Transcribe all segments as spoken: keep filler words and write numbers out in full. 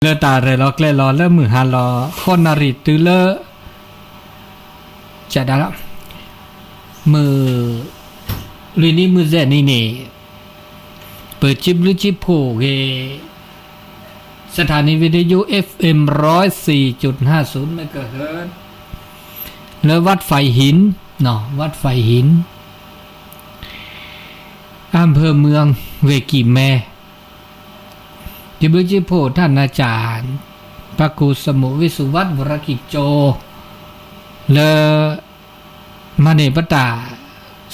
လၢတၢ်ရဲၣ်လီၤကျဲၤလီၤလၢမုၢ်ဟါလီၤ ဃိးနၣ်ရံၣ်တုၤလၢ ကၠၢဒၣ်လီၤ မုၢ် လွံၢ်နံၤမုၢ်စဲးနံၤန့ၣ် ပၢၢ်စံဘျုးစံဖှိၣ်ဂ့ၤ สถานีวิทยุ เอฟเอ็ม ร้อยสี่จุดห้าศูนย์ เมกะเฮิรตซ์ လၢวัดฝายหิน เนาะ วัดฝายหิน อำเภอเมือง เวกี่แม စံဘျုးစံဖှိၣ် ท่านอาจารย์ พระครูสมุห์ วิสุวัฒน์ วรกิจโจ လၢ မၤန့ၢ်ပတၢ်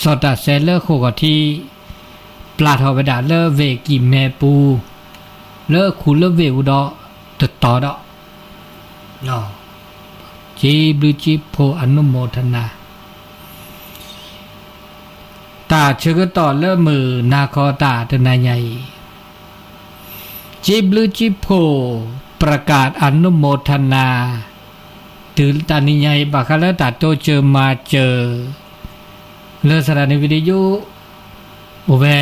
စီၣ်တၢ်ဆဲးလၢဃိာ်ဂီၤထံ ပျၢ်ထီၣ်ဝဲဒၣ်လၢဝ့ၢ်ကံၢ်မဲပူၤ လၢခူလၢဝ့ၢ်ပူၤဒီး တတီၤဒီး เนาะ စံဘျုးစံဖှိၣ် อนุโมทนา တၢ်ဆၢကတီၢ်လၢမုၢ်နၤခီတၢ်တနၤညါအံၤ စံဘျုးစံဖှိၣ် ประกาศอนุโมทนา တုၤတနံၤညါအံၤ ဘၣ်ဃးလၢတၢ်တိစၢၤမၤစၢၤ လၢ สถานีวิทยุ အိၣ်ဝဲ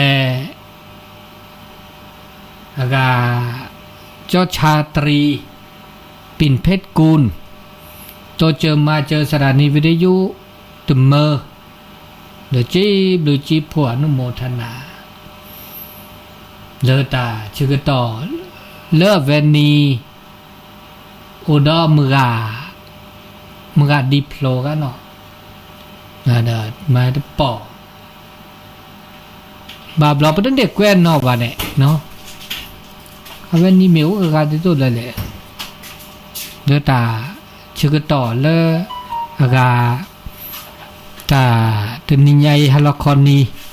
အဂၤ เจ้าชาตรี ปิ่นเพชรกุล တိစၢၤမၤစၢၤ สถานีวิทยุ တမၢ ဒီးစံဘျုးစံဖှိၣ် อนุโมทนา လၢတၢ်ဆၢကတီၢ် လၢအဝဲနံၤ အိၣ်ဒီးမုၢ်ဂၤ မုၢ်ဂၤဒံဖျိးကနီၤ ဒီးမၤတပီၢ် ဘၣ်ဘျီပတန့ၢ်ကွဲးနီၣ်ဘၣ်န့ၣ် เนาะ အဝဲနံၤမ့ၢ်အိၣ်အဂၤဒ်သိးလၢလဲၣ် လၢတၢ်ဆၢကတီၢ်လၢ အဂၤ တၢ်တနံၤညါအံၤ ဟါလီၤခီနံၤ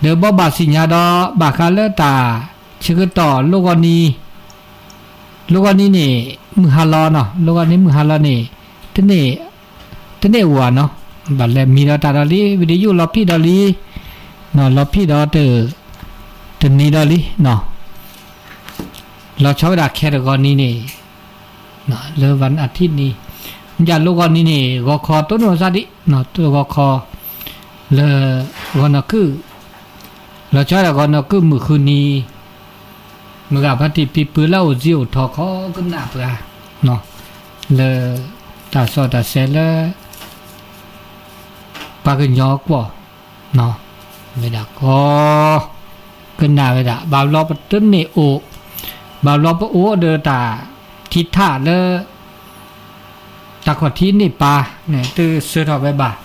ဒီးဘၣ်ဘၣ်စံၣ်ညါဒီး ဘၣ်ဃးလၢတၢ်ဆၢကတီၢ် လီၤဂီၤနံၤ လီၤဂီၤနံၤန့ၣ် မုၢ်ဟါလီၤနီၤ လီၤဂီၤနံၤမုၢ်ဟါလီၤန့ၣ် တန့ၢ် တန့ၢ်ဝဲနီၤ ဘၣ်လဲၤမံၤဒီးတၢ်ဒီးလံ ဝံၤဒီးယိၣ်လီၤဖံးဒီးလံ နီၤ လီၤဖံးဒီးတ တနံၤဒီးလံနီၤ လီၤဆီဝဲဒၣ်ခဲတဂီၤနံၤန့ၣ် နီၤ လၢวันอาทิตย์နံၤ မ့ၢ်လီၤဂီၤနံၤန့ၣ် ဂီၤခီတိၢ်နီၣ်စၢ်ဒံး နီၤ တိၢ်ဂီၤခီ လၢဂီၤနီၢ်ကုၢ် လီၤဆီဝဲဒၣ်ဂီၤနီၢ်ကုၢ်မုၢ်ဃုနံၤ မုၢ်ဂၤဖါတံၢ်ဖံဖုလၢအအိၣ်စံၣ်အိၣ်ထီၣ်ခီကနၣ်ပှၤ နီၤ လၢတၢ်စီၣ်တၢ်ဆဲးလၢ ပှၤကညီကွီၢ် နီၤ ဝဲဒၣ်ကီ ကနၣ်ဝဲဒၣ် ဘၣ်ဘျီပတန့ၢ်အိၣ် ဘၣ်ဘျီပအိၣ်ဒီးတၢ်ထံထးလၢ တၢ်ခီၣ်ထံးန့ၢ်ပၢ်န့ၣ် တစၢၤထီၣ်ဝဲဘၣ်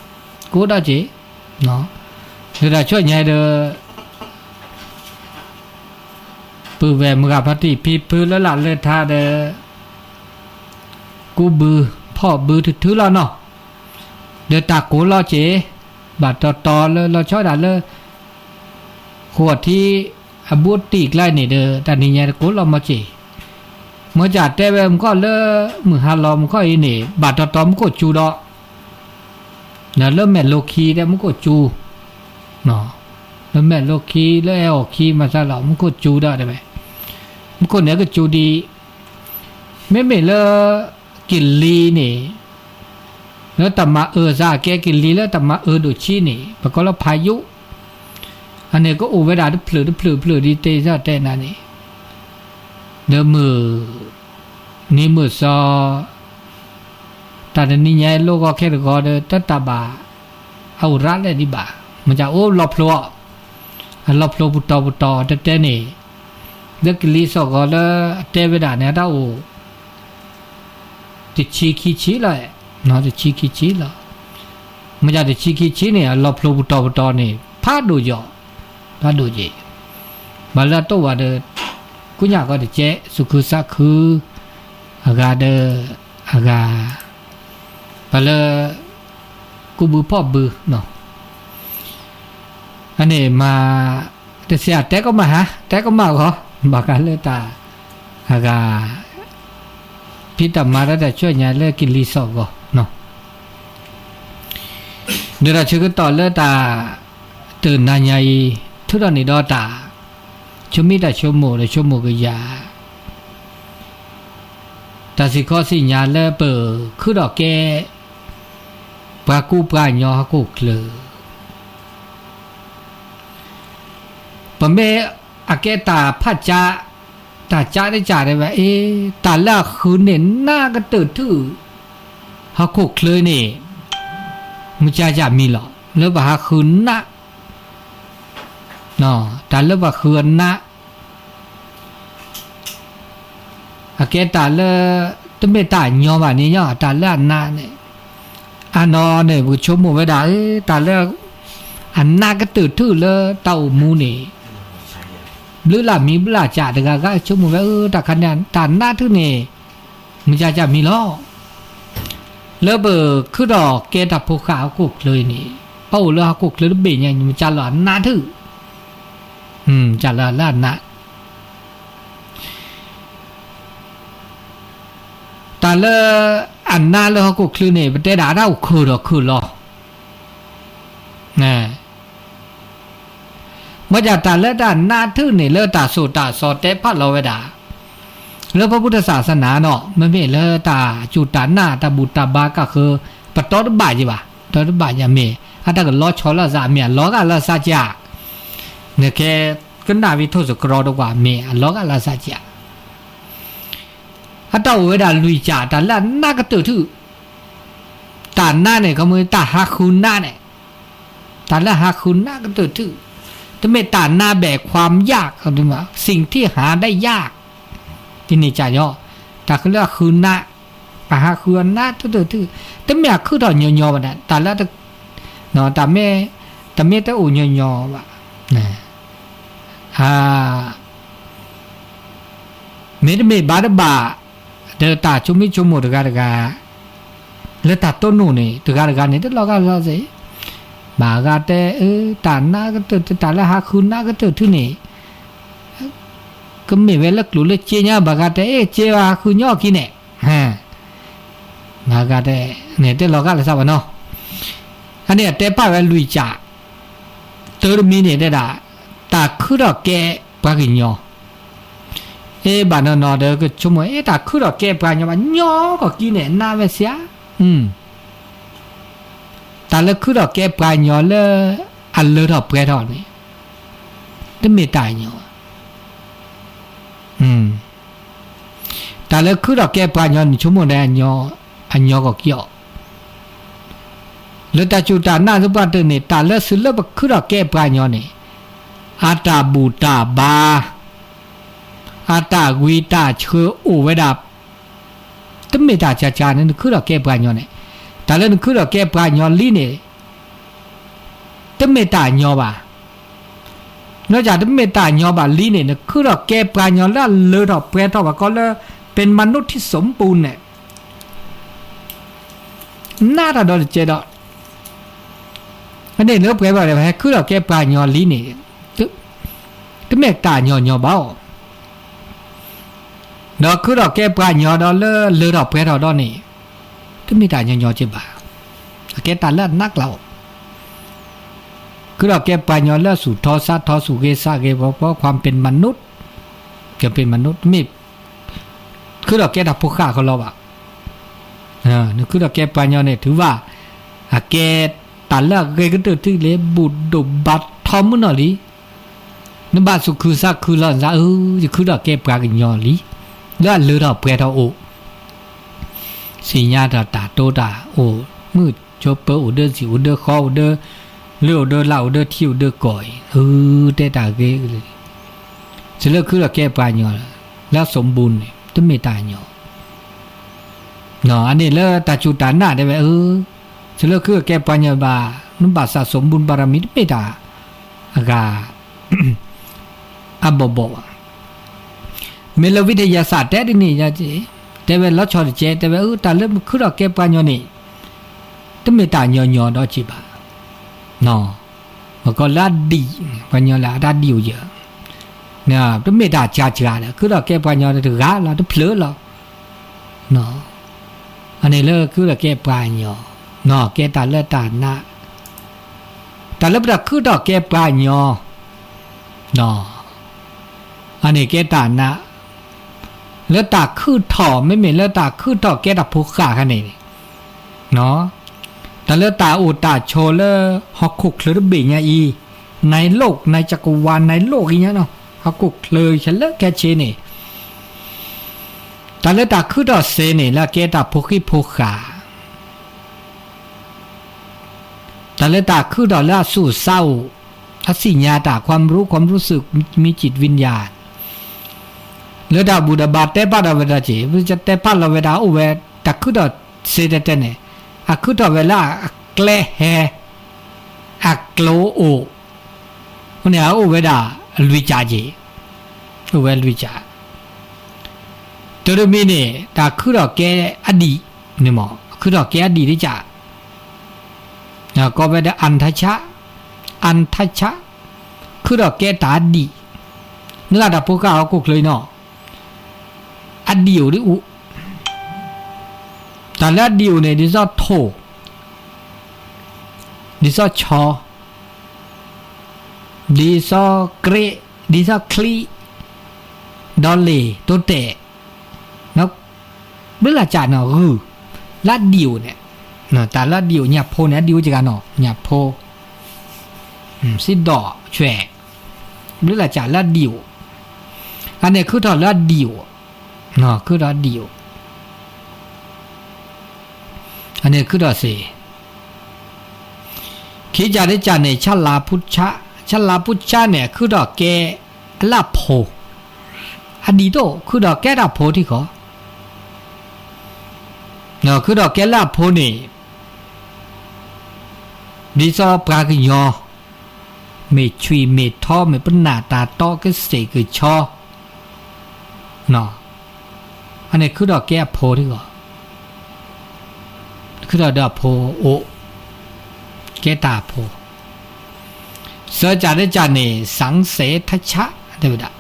ကအိၣ်ဒၣ်က့ၤ နီၤ လၢတၢ်ဆိၣ်ညါဒီး ပုၢ်ဝဲၢ်မုၢ်ဂၤဖါတံၢ်ဖံဖုလၢလၢ်လၢထါဒီး ကူဘုဖီၣ်ဘုထုထုလီၤနီၤ ဒီးတၢ်ကိးလီၤက့ၤ ဘၣ်တီတီလၢလီၤဆီဒၣ်လၢ ဃိာ်ထံအဘူးတံၢ်ကျါန့ၣ်ဒီး တၢ်နံၤညါတကိးလီၤမီၤက့ၤ မ့ၢ်ကတဲဝဲမူကီၢ်လၢ မုၢ်ဟါလီၤမူကီၢ်အံၤန့ၣ် ဘၣ်တီတီမူကီၢ်စူၤဒီး လၢမဲာ်လိခံဒီးမူကီၢ်စူၤ နီၤ လၢမဲာ်လိခံ လၢအဲအိၣ်ခံမၤစၢ်လီၤ မူကီၢ်စူၤဒီးတဲဝဲ မူကီၢ်န့ၣ်ကစူၤဒံး မ့မ့ၢ်လၢ ကလံၤန့ၣ် လၢတၢ်မၤအၢစ့ၢ်ကီး ကလံၤလၢတၢ်မၤအၢဒိၣ်ဆံးန့ၣ် ပကိးလၢဖးယိၣ် အန့ၣ်ကအိၣ်ဝဲဒၣ်တဖျၢၣ်တဖျၢၣ်တဖျၢၣ်ဒ်တဲစ့ၢ်တဲနၤန့ၣ် ဒီးမုၢ်နံၤမုၢ်စီၤ တၢ်တနံၤညါအံၤလီၤဂီၤခဲတဂီၤဒီး တၢ်တၢ်ဘၣ် အအိၣ်ရးလဲၣ်ဒံးဘၣ် မ့ၢ်ကအိၣ်လီၤဖျိ အလီၤဖျိပတီၢ်ပတီၢ်တဲတဲန့ၣ် လၢကလံၤစ့ၢ်ကီးလၢအတဲဝဲဒၣ်န့ၣ် တၢ်အိၣ် တဆံခံဆံလီၤ နီၤ တဆံခံဆံလီၤ မ့ၢ်ကတဆံခံဆံန့ၣ် အလီၤဖျိပတီၢ်ပတီၢ်န့ၣ် ဖးဒိၣ်ယီၤ ဖးဒိၣ်ယီၤ ဘၣ်လၢအတိၢ်ဝဲဒီး ကူညၣ်ကီတကဲး သူၣ်ခုသးခု အဂၤဒီး အဂၤ ဘၣ်လၢ ကူဘုဖီၣ်ဘုနီၤ အန့ၣ်မၤ တစဲးတဲကမၣ်ဟါ တဲကမၣ်ဂီၤ ဘၣ်ဃးလၢတၢ် အဂၤ ဖံးတၢ်မၤဒီးတၢ်ဆိၣ်ညါလၢကလံၤစိးဂီၤနီၤ ဒီးတၢ်ဆၢကတီၢ်လၢတၢ် တနၤညါအံၤ ထုးထီၣ်န့ၢ်ဒီးတၢ် ဆိမိၣ်တၢ်ဆိကမိၣ်ဒီးဆိကမိၣ်ကယၤ တၢ်စံၣ်ခီစံၣ်ညါလၢပခုဒီးကဲ ပှၤကူပှၤကညီဟီၣ်ခိၣ်ချၢ ပမ့ၢ်အကဲတၢ်ဖးကၠါ တၢ်ကၠၢးတၢ်ကၠၢးဒၣ်ဝဲ အ့ တၢ်လၢအဃုန့ၢ်နးကတၢၢ်ထု ဟီၣ်ခိၣ်ချၢန့ၣ် မ့ၢ်ကၠၢးကၠၢးမံၤလီၤ လၢပှၤဟးဃုနး နီၢ် တၢ်လၢပှၤဃုအနး အကဲတၢ်လၢ တမ့ၢ်တၢ်ညီဘၣ်န့ၣ်ညီ တၢ်လၢအနးန့ၣ် အနီၢ်န့ၣ် ပကဆိကမိၣ်ဝဲဒၣ် အ့ တၢ်လၢ အနးကတၢၢ်ထုလၢတၢ်အိၣ်မူန့ၣ် ဘျုးလၢ်မံၤဘျုးလၢ်ကၠၢး တဂၤဂၤဆိကမိၣ်ဝဲ အ့ တၢ်ခါန့ၣ် တၢ်နးထုန့ၣ် မ့ၢ်ကၠၢးကၠၢးမံၤလီၤ လၢပခုထီၣ်ကဲတၢ်ဖိဃာ်ဟီၣ်ခိၣ်ချၢအံၤန့ၣ် ပအိၣ်လၢဟီၣ်ခိၣ်ချၢတဘ့ၣ်ညါ မ့ၢ်ကၠၢးလၢအနးထု မ့ၢ်ကၠၢးလၢ လၢအနး တၢ်လၢ အနးလၢဟီၣ်ခိၣ်ချၢန့ၣ် ပတဲဒၣ်တၢ်အိၣ်ခုၣ်ဒီးခုၣ်လီၤ န မ့ၢ်ကၠၢ်တၢ်လၢတၢ်နးထုန့ၣ် လၢတၢ်သိၣ်တၢ်သီတဲဖးလီၤဝဲဒၣ် လၢပပုတ်ၣ်တၢ်စၢ်သနၤနီၤ မ့မ့ၢ်လၢတၢ်စူၢ်တၢ်နာ် တၢ်ဘူၣ်တၢ်ဘါကဃၢၤ ပတီတဘၣ်က့ၤဘၣ် တီတဘၣ်က့ၤ မ့ၢ်အတၢ်ကလီဆီလီၤသး မ့ၢ်အလီၤဂာ်လၢသးက့ၤ နကဲ ကနၣ်ဝံထိၣ်စကရီတကွၢ် မ့ၢ်အလီၤဂာ်လၢသးက့ၤ အတၢ်အိၣ်ဝဲဒၣ်လွံၢ်ကၠၢ် တၢ်လၢအနးကတၢၢ်ထု တၢ်နးန့ၣ် ခီမ့ၢ်တၢ်ဟးဃုနးန့ၣ် တၢ်လၢဟးဃုနးကတၢၢ်ထု တမ့ၢ်တၢ်နး แบบความยาก สิ่งที่หาได้ยาก တနံၤကၠၢ်ညီ တၢ်လၢအဃုနး အဟးဃုအနးကတၢၢ်ထု တမ့ၢ်အခုၣ်ထီၣ်ညီညီဘၣ်န့ၣ် တၢ်လၢတ နီၤ တၢ်မ့ၢ် တမ့ၢ်တအိၣ်ညီညီဘၣ် န အ မ့တမ့ၢ်ဘၣ်တဘၣ် ဒီးတၢ်ဆိမိၣ်ဆိကမိၣ်တဂၤတဂၤ လၢတၢ်တိၢ်နီၣ်န့ၣ် တဂၤတဂၤန့ၣ် တလီၤဂာ်လၢသးစ့ၢ် ဘၣ်ဂၤတဲ အၢ တၢ်နးကတၢၢ် တၢ်လၢဟးဃုနးကတၢၢ်ထုန့ၣ် ကမ့ၢ်ဝဲလၢကျိၤလၢစ့ညါ ဘၣ်ဂၤတဲ အ့ စ့ဘၣ်ဟးဃုညီအခံန့ၣ် ဟဲ ဘၣ်ဂၤတဲ န့ၣ် တလီၤဂာ်လၢသးဘၣ်နီၤ အန့ၣ်အတဲပာ်ဝဲလွံၢ်ကၠၢ် တၢတမံၤန့ၣ်တဲဒၣ် တၢ်ခုထီၣ်ကဲပှၤကညီ အ့ ဘၣ်နီၤနီၤဒီးကဆိကမိၣ် အ့ တၢ်ခုထီၣ်ကဲပှၤကညီဘၣ် ညီကီၢ်ကံန့ၣ် နးဝဲစ့ၢ် တၢ်လၢခုထီၣ်ကဲပှၤကညီလၢ အလၢထီၣ်ပှဲၤထီၣ်န့ၣ် တမ့ၢ်တၢ်ညီ တၢ်လၢခုထီၣ်ကဲပှၤကညီန့ၣ် ဆိကမိၣ်ဒၣ် အညီကီၢ်ကံအီၤ လၢတၢ်စူၢ်တၢ်နာ်သပှၢ်တၢၢ်န့ၣ် တၢ်လၢစူၢ်လၢပခုထီၣ်ကဲပှၤကညီန့ၣ် အတၢ်ဘူၣ်တၢ်ဘါ အတၢ်ဂံၢ်တၢ်ဆှၢအိၣ်ဝဲဒၣ် တမ့ၢ်တၢ်ဆါဆါန့ၣ် နခုထီၣ်ကဲပှၤကညီန့ၣ် တၢ်လၢနခုထီၣ်ကဲပှၤကညီလံန့ၣ် တမ့ၢ်တၢ်ညီဘၣ် နီၢ်ကီၢ်တမ့ၢ်တၢ်ညီဘၣ်လံန့ၣ် နခုထီၣ်ကဲပှၤကညီလၢအလၢထီၣ်ပှဲၤထီၣ်ဘၣ်ကီးလၢ ပၢၢ်မၤနုၣ်ထံၣ်စီမပူၤန့ၣ် နးတၢ်ဒီးတကဲဒီး အန့ၣ်လၢပှဲၤဘၣ်ဒီး ဟဲခုထီၣ်ကဲပှၤကညီလံန့ၣ် တ တမ့ၢ်တၢ်ညီညီဘၣ်အီၤ ဒီးခုထီၣ်ကဲပှၤကညီဒီးလၢလၢထီၣ်ပှဲၤထီၣ်ဒီးန့ၣ် တမ့ၢ်တၢ်ညီညီက့ဘၣ် အကဲတၢ်လၢအနးကျါအီၤ ခုထီၣ်ကဲပှၤကညီလၢသူၣ်ထီသးထီ သူၣ်ဂ့ၤသးဂ့ၤ เพราะความเป็นมนุษย์ ကเป็นมนุษย์ မ့ၢ် ခုထီၣ်ကဲတၢ်ဖိဃာ်ကလီဘၣ် နခုထီၣ်ကဲပှၤကညီန့ၣ် ထုးဘၣ် အကဲတၢ်လၢအဂ့ၤကတၢၢ်ထုလၢ ဘူၣ်ဒိၣ်ဘါထီမုၢ်နီၢ်လံ နဘၣ်သူၣ်ခုသးခုလီၤသး အၢ ယခုထီၣ်ကဲပှၤကညီလံ လၢအလၢထီၣ်ပှဲၤထီၣ်အိၣ် သ့ၣ်ညါတၢ်တၢ်တိတၢ်အိၣ် မုၢ်ဆိးပၢၤအိၣ်ဒၢသံၣ်အိၣ်ဒၢဃီအိၣ်ဒၢ လၢအိၣ်ဒၢလၢ်အိၣ်ဒၢထံအိၣ်ဒၢကီၢ်အံၤ အၢ တဲတၢ်ဂ့ၤ စၢၤလၢခုထီၣ်ကဲပှၤကညီ လၢအစီမပူၤန့ၣ် တမ့ၢ်တၢ်ညီ နီၢ် အန့ၣ်လၢတၢ်စူၢ်တၢ်နာ်တဲဝဲ အၢ စၢၤလၢခုထီၣ်ကဲပှၤကညီဘၣ် နဘၣ်စၢ်စီမပူၤ ပါရမီ တမ့ၢ်တၢ် အဂၤ အဘီၣ်ဘီၣ်ဘၣ် မ့ၢ်လၢဝံထယၢၣ်သၣ်တဲတနံၤယါက့ တဲဝဲလီၤဆီတကဲ တဲဝဲ အၢ တၢ်လၢမ့ၢ်ခုထီၣ်ကဲပှၤကညီန့ၣ် တမ့ၢ်တၢ်ညီညီဒီးက့ဘၣ် နီၢ် မ့ၢ်ကီးလၢအဒံး ပှၤကညီလၢအတၢ်ဒံးအိၣ်ယဲၢ် တမ့ၢ်တၢ်စှၤစှၤဒီး ခုထီၣ်ကဲပှၤကညီတဂၤလီၤ တဖျၢၣ်လီၤ နီၢ် အန့ၣ်လၢခုထီၣ်ကဲပှၤကညီ နီၢ် ကဲတၢ်လၢတၢ်နာ် တၢ်လၢပတၢ်ခုထီၣ်ကဲပှၤကညီ နီၢ် အန့ၣ်ကဲတၢ်နာ် လၢတၢ်ခုထီၣ် မ့မ့ၢ်လၢတၢ်ခုထီၣ်ကဲတၢ်ဖိဃာ်ခါန့ၣ် နီၢ် တၢ်လၢတၢ်အိၣ်တၢ်ဆိးလၢ ဟီၣ်ခိၣ်ချၢတဘ့ၣ်ညါအံၤ ในโลก ในจักรวาล ในโลก အံၤညါနီၢ် ဟီၣ်ခိၣ်ချၢခဲလၢာ်ခဲဆ့န့ၣ် တၢ်လၢတၢ်ခုထီၣ်စ့န့ၣ် လၢအကဲတၢ်ဖိဃံဖိဃာ် တၢ်လၢတၢ်ခုထီၣ်လၢအစူၢ်အစါအိၣ် အသိညာ်တၢ် ความรู้ ความรู้สึก มีจิตวิญญาณ လၢတၢ်ဘူၣ်တၢ်ဘါတဲဖးလီၤဝဲဒၣ်က့ၢ် ပကတဲဖးလီၤဝဲဒၣ် အိၣ်ဝဲတၢ်ခုထီၣ်စ့တဲတဲန့ၣ် အခုထီၣ်ဝဲလၢအကျဲဟဲ အကျိအိၣ် အဃိန့ၣ် အအိၣ်ဝဲဒၣ်လွံၢ်ကၠးက့ၢ် အိၣ်ဝဲလွံၢ်ကၠး တၢ်တမံၤန့ၣ် တၢ်ခုထီၣ်ကဲအဒံၣ်န့ၣ်မ့ၢ် ခုထီၣ်ကဲအဒံၣ်တကၠး ကိးဝဲဒၣ် အန္တချ အန္တချ ခုထီၣ်ကဲတၢ်အဒံၣ် နုာ်လၢတၢ်ဖိဃာ်ဟီၣ်ခိၣ်ချၢအံၤနီၤ အဒံၣ်အိၣ်ဒ်အူ တၢ်လၢအဒံၣ်အိၣ်န့ၣ် ဒ်သိးထိၣ် ဒ်သိးဆီ ဒ်သိးကြ့ ဒ်သိးချံ ဒီးလ့ၣ်တိတဲာ် ဘျုးလၢ်ကၠးနီၤ ဂုၢ် လၢအဒံၣ်အိၣ်န့ၣ် တၢ်လၢအဒံၣ်အိၣ် ညၣ်ဖိန့ၣ် အဒံၣ်အိၣ်ကဂၤနီၤ ညၣ်ဖိ စံၣ်ဒီၣ်ဆွဲ ဘျုးလၢ်ကၠးလၢအဒံၣ်အိၣ် အန့ၣ်ခုထီၣ်လၢအဒံၣ်အိၣ် ခုထီၣ်အဒံၣ်အိၣ် အန့ၣ်ခုထီၣ်စ့ ခံကၠးတကၠးန့ၣ် ဆလၢပုၸ်ၡ ဆလၢပုၸ်ၡန့ၣ် ခုထီၣ်ကဲလၢအဖိ အဒံၣ်တအိၣ် ခုထီၣ်ကဲတၢ်ဖိထံၣ်ဃီ ခုထီၣ်ကဲလၢအဖိန့ၣ် ဒ်သိးပှၤကညီ မ့ၢ်ဆွံမ့ၢ်ထီ မ့ၢ်ပနၢ်တၢ်တီ ကစ့ၢ်ကဆီ အန့ၣ်ခုထီၣ်ကဲအဖိထံၣ်ဃီ ခုထီၣ်ဒီးအဖိအိၣ် ကဲတၢ်အဖိ သၢကၠးတကၠးန့ၣ် သင်စဲထဆ တဲဝဲဒၣ်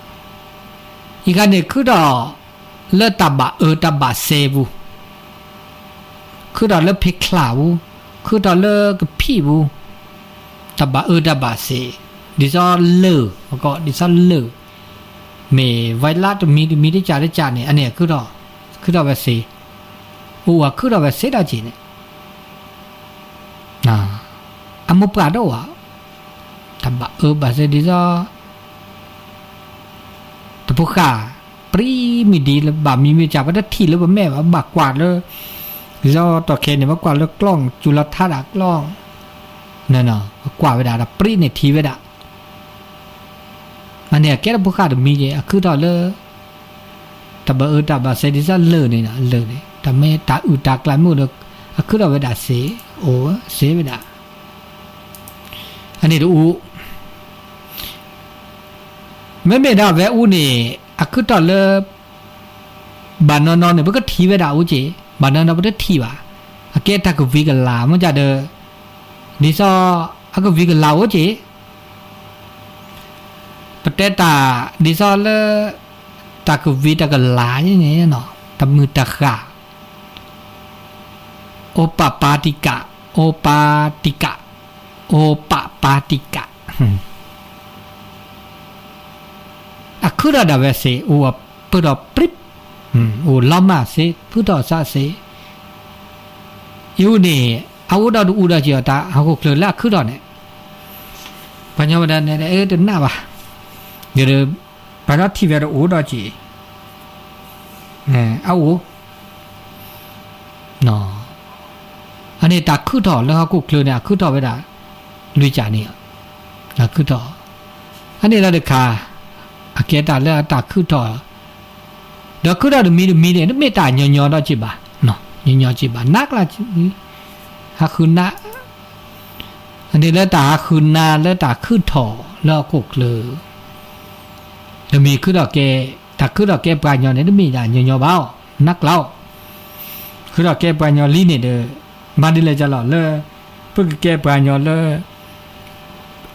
အံၤခါန့ၣ် ခုထီၣ်လၢတၢ်ဘၣ်အၢတၢ်ဘၣ်စ့ပူၤ ခုထီၣ်လၢဖ့ချၢ်ပူၤ ခုထီၣ်လၢကဖံးပူၤ တၢ်ဘၣ်အၢတၢ်ဘၣ်စ့ ဒ်သိးလၢၢ် ပကိး ဒ်သိးလၢၢ် မ့ၢ်ဝဲလၢတမံၤတမံၤတကၠးတကၠးန့ၣ် အန့ၣ်ခုထီၣ် ခုထီၣ်ဝဲစ့ အိၣ်ဝဲခုထီၣ်ဝဲစ့ဒီးက့ၢ်န့ၣ် အမိၢ်ပှၢ်တအိၣ်ဧါ တၢ်ဘၣ်အၢဘၣ်စ့ဒ်သိး တၢ်ဖိဃာ် ပြံမံၤဒ်လၢ ဘၣ်မံၤမ့ၢ်ကၠး ပတထံၣ်လၢပမဲာ်ဘၣ် ဘၣ်ကွၢ်လၢ ဒ်သိးတီၢ်ခဲန့ၣ် ပကွၢ်လၢကျီၢ် စူၤလီၤထါဒၣ်ကျီၢ် နနီၤ ပကွၢ်ဝဲဒၣ် တၢ်ပြံန့ၣ်ထံၣ်ဝဲဒၣ် အန့ၣ်အကဲတၢ်ဖိဃာ်တမံၤက့ၢ် အခုထီၣ်လၢ တၢ်ဘၣ်အၢတၢ်ဘၣ်စ့ဒ်သိးလၢၢ်န့ၣ် လၢၢ်န့ၣ် တၢ်မ့ၢ်တၢ်အုၣ်တၢ်ကျၢၤမ့ၢ်အိၣ်ဒီး အခုထီၣ်ဝဲဒၣ်စ့ အိၣ်စ့ဝဲဒၣ် အန့ၣ်တအူ မ့မ့ၢ်ဒၣ်ဝဲအူန့ၣ် အခုထီၣ်လၢ ဘၣ်နီၢ်နီၢ်န့ၣ် ပကထံၣ်ဝဲဒၣ်အိၣ်က့ၢ် ဘၣ်နီၢ်နီၢ်ပတထံၣ်ဘၣ် အကဲတၢ်ကဝံၤကလၤ မ့ၢ်ကဒီး ဒ်သိး အကဝံၤကလၤအိၣ်က့ၢ် ပတဲတၢ် ဒ်သိးလၢ တၢ်ကဝံၤတၢ်ကလၤန့ၣ်နီၤ တၢ်မုၢ်တၢ်ဃၢ် အိပပၤတံကး အိပၤတံကး အိပပၤတံကး အခုထီၣ်ဒၣ်ဝဲစ့ အိၣ်အပၢၢ်ထီၣ်ပြံ အိၣ်လီၤမၢ်စ့ ဖုထီၣ်စးစ့ အံၤန့ၣ် အအိၣ်ဒီးတအူဒီးက့ၢ်အီၤ တၢ်ဟီၣ်ခိၣ်ချၢလၢအခုထီၣ်န့ၣ် ပှၤညီဝဲဒၣ်န့ၣ် အတနာ်ဘၣ် ဒီး ပှၤဒီးထံၣ်ဝဲတအိၣ်ဒီးက့ၢ် အအိၣ် အန့ၣ်တၢ်ခုထီၣ်လၢဟီၣ်ခိၣ်ချၢန့ၣ် အခုထီၣ်ဝဲဒၣ် လွံၢ်ကၠးန့ၣ် တၢ်ခုထီၣ် အန့ၣ်လီၤတခါ အကဲတၢ်လၢအတၢ်ခုထီၣ် ဒီးခုထီၣ်တမံၤတမံၤန့ၣ် တမ့ၢ်တၢ်ညီညီဒီးက့ၢ်ဘၣ် ညီညီက့ၢ်ဘၣ် နးကျါ ဟးဃုနး အန့ၣ်လၢတၢ်ဟးဃုနးလၢတၢ်ခုထီၣ်လၢဟီၣ်ခိၣ်ချၢ တမံၤခုထီၣ်ကဲ တၢ်ခုထီၣ်ကဲပှၤညီန့ၣ် တမ့ၢ်တၢ်ညီညီဘၣ် နးကျါ ခုထီၣ်ကဲပှၤညီလံန့ၣ်ဒီး မၤဒ်လဲၣ်ကလီၤလၢ ပကကဲပှၤညီလၢ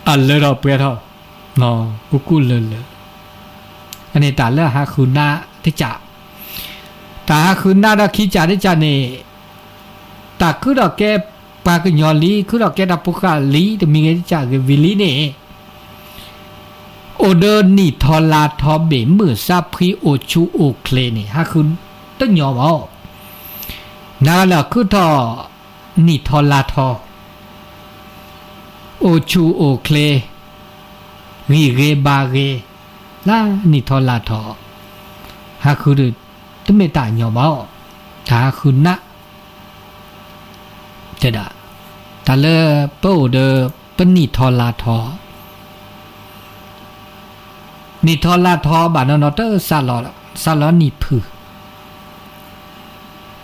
အလၢထီၣ်ပှဲၤထီၣ် ကူကူလၢာ်လၢာ် အန့ၣ်တၢ်လၢအဟးဃုနးတကၠး တၢ်ဟးဃုနးဒီးခံကၠးတကၠးန့ၣ် တၢ်ခုထီၣ်ကဲပှၤကညီလံ ခုထီၣ်ကဲတၢ်ဖိဃာ်လံ တမံၤဂ့ၤတကၠးဂ့ၤဝံၤလံန့ၣ် အိၣ်ဒီးနံၣ်ထီၣ်လါထီၣ် ဘ့ၣ်မုၢ်စးဖှံ အိၣ်ဆူၣ်အိၣ်ချ့န့ၣ် ဟးဃုတညီဘၣ် နၤလၢခုထီၣ် နံၣ်ထီၣ်လါထီၣ် အိၣ်ဆူၣ်အိၣ်ချ့ ဂံၢ်ဂ့ၤဘါဂ့ၤ လၢနံၣ်ထီၣ်လါထီၣ် ဟးဃုဒီး တမ့ၢ်တၢ်ညီဘၣ်အီၤ, တၢ်ဃုနး တဲဒၣ်, တၢ်လၢပအိၣ်ဒီး ပနံၣ်ထီၣ်လါထီၣ် နံၣ်ထီၣ်လါထီၣ်ဘၣ်နီၢ်နီၢ် တစးလီၤ, စးလီၤနံၣ်ဖုၣ်.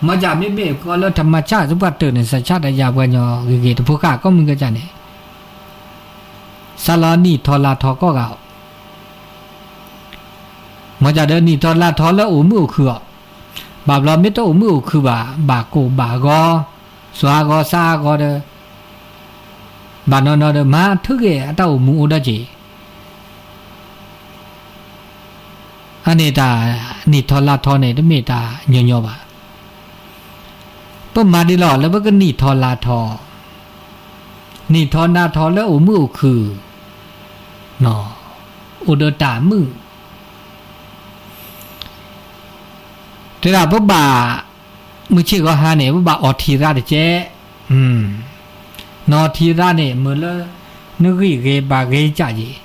မ့ၢ်ဒ်မ့မ့ၢ်ကီးလၢ ထမ်မဆၢၣ် သပှၢ်တၢၢ်န့ၣ် သးဆၣ်တယၢ်ပှၤညီဂ့ၤဂ့ၤ တဖိဃၣ်ကီးမုၢ်ကစၢ်န့ၣ် စးလီၤနံၣ်ထီၣ်လါထီၣ်ကီးဂၤအီၤ. မ့ၢ်ဒ်ဒီး နံၣ်ထီၣ်လါထီၣ်လၢအိၣ်မုာ်အိၣ်ခုၣ်အီၤ, ဘၣ်ဘျီမ့ၢ်တအိၣ်မုာ်အိၣ်ခုၣ်ဘၣ်, ဘၣ်ကိၢ်ဘၣ်ဂီၤ, စွၣ်ဂီၤစးဂီၤဒီး ဘၣ်နီၢ်နီၢ်ဒီး မၤထုက့ၤအတၢ်အိၣ်မူအိၣ်ဒီးက့ၤ အန့ၣ်တၢ်နံၣ်ထီၣ်လါထီၣ်န့ၣ် တမ့ၢ်တၢ်ညီညီဘၣ်. ပမၤဒ်လဲၣ်လၢပကနံၣ်ထီၣ်လါထီၣ်, နံၣ်ထီၣ်လါထီၣ်လၢအိၣ်မုာ်အိၣ်ခုၣ်, အိၣ်ဒီးတၢ်မုာ် တဲဒၣ်ပဘၣ် မုၢ်ဆ့ၣ်ဂီၤဟါန့ၣ် ပဘၣ်အီထံရၣ်တကဲး, နီၢ်ထံရၣ်န့ၣ် မ့ၢ်လၢ နဂံၢ်ဂ့ၤဘါဂ့ၤကစၢ်ယ့ၣ်,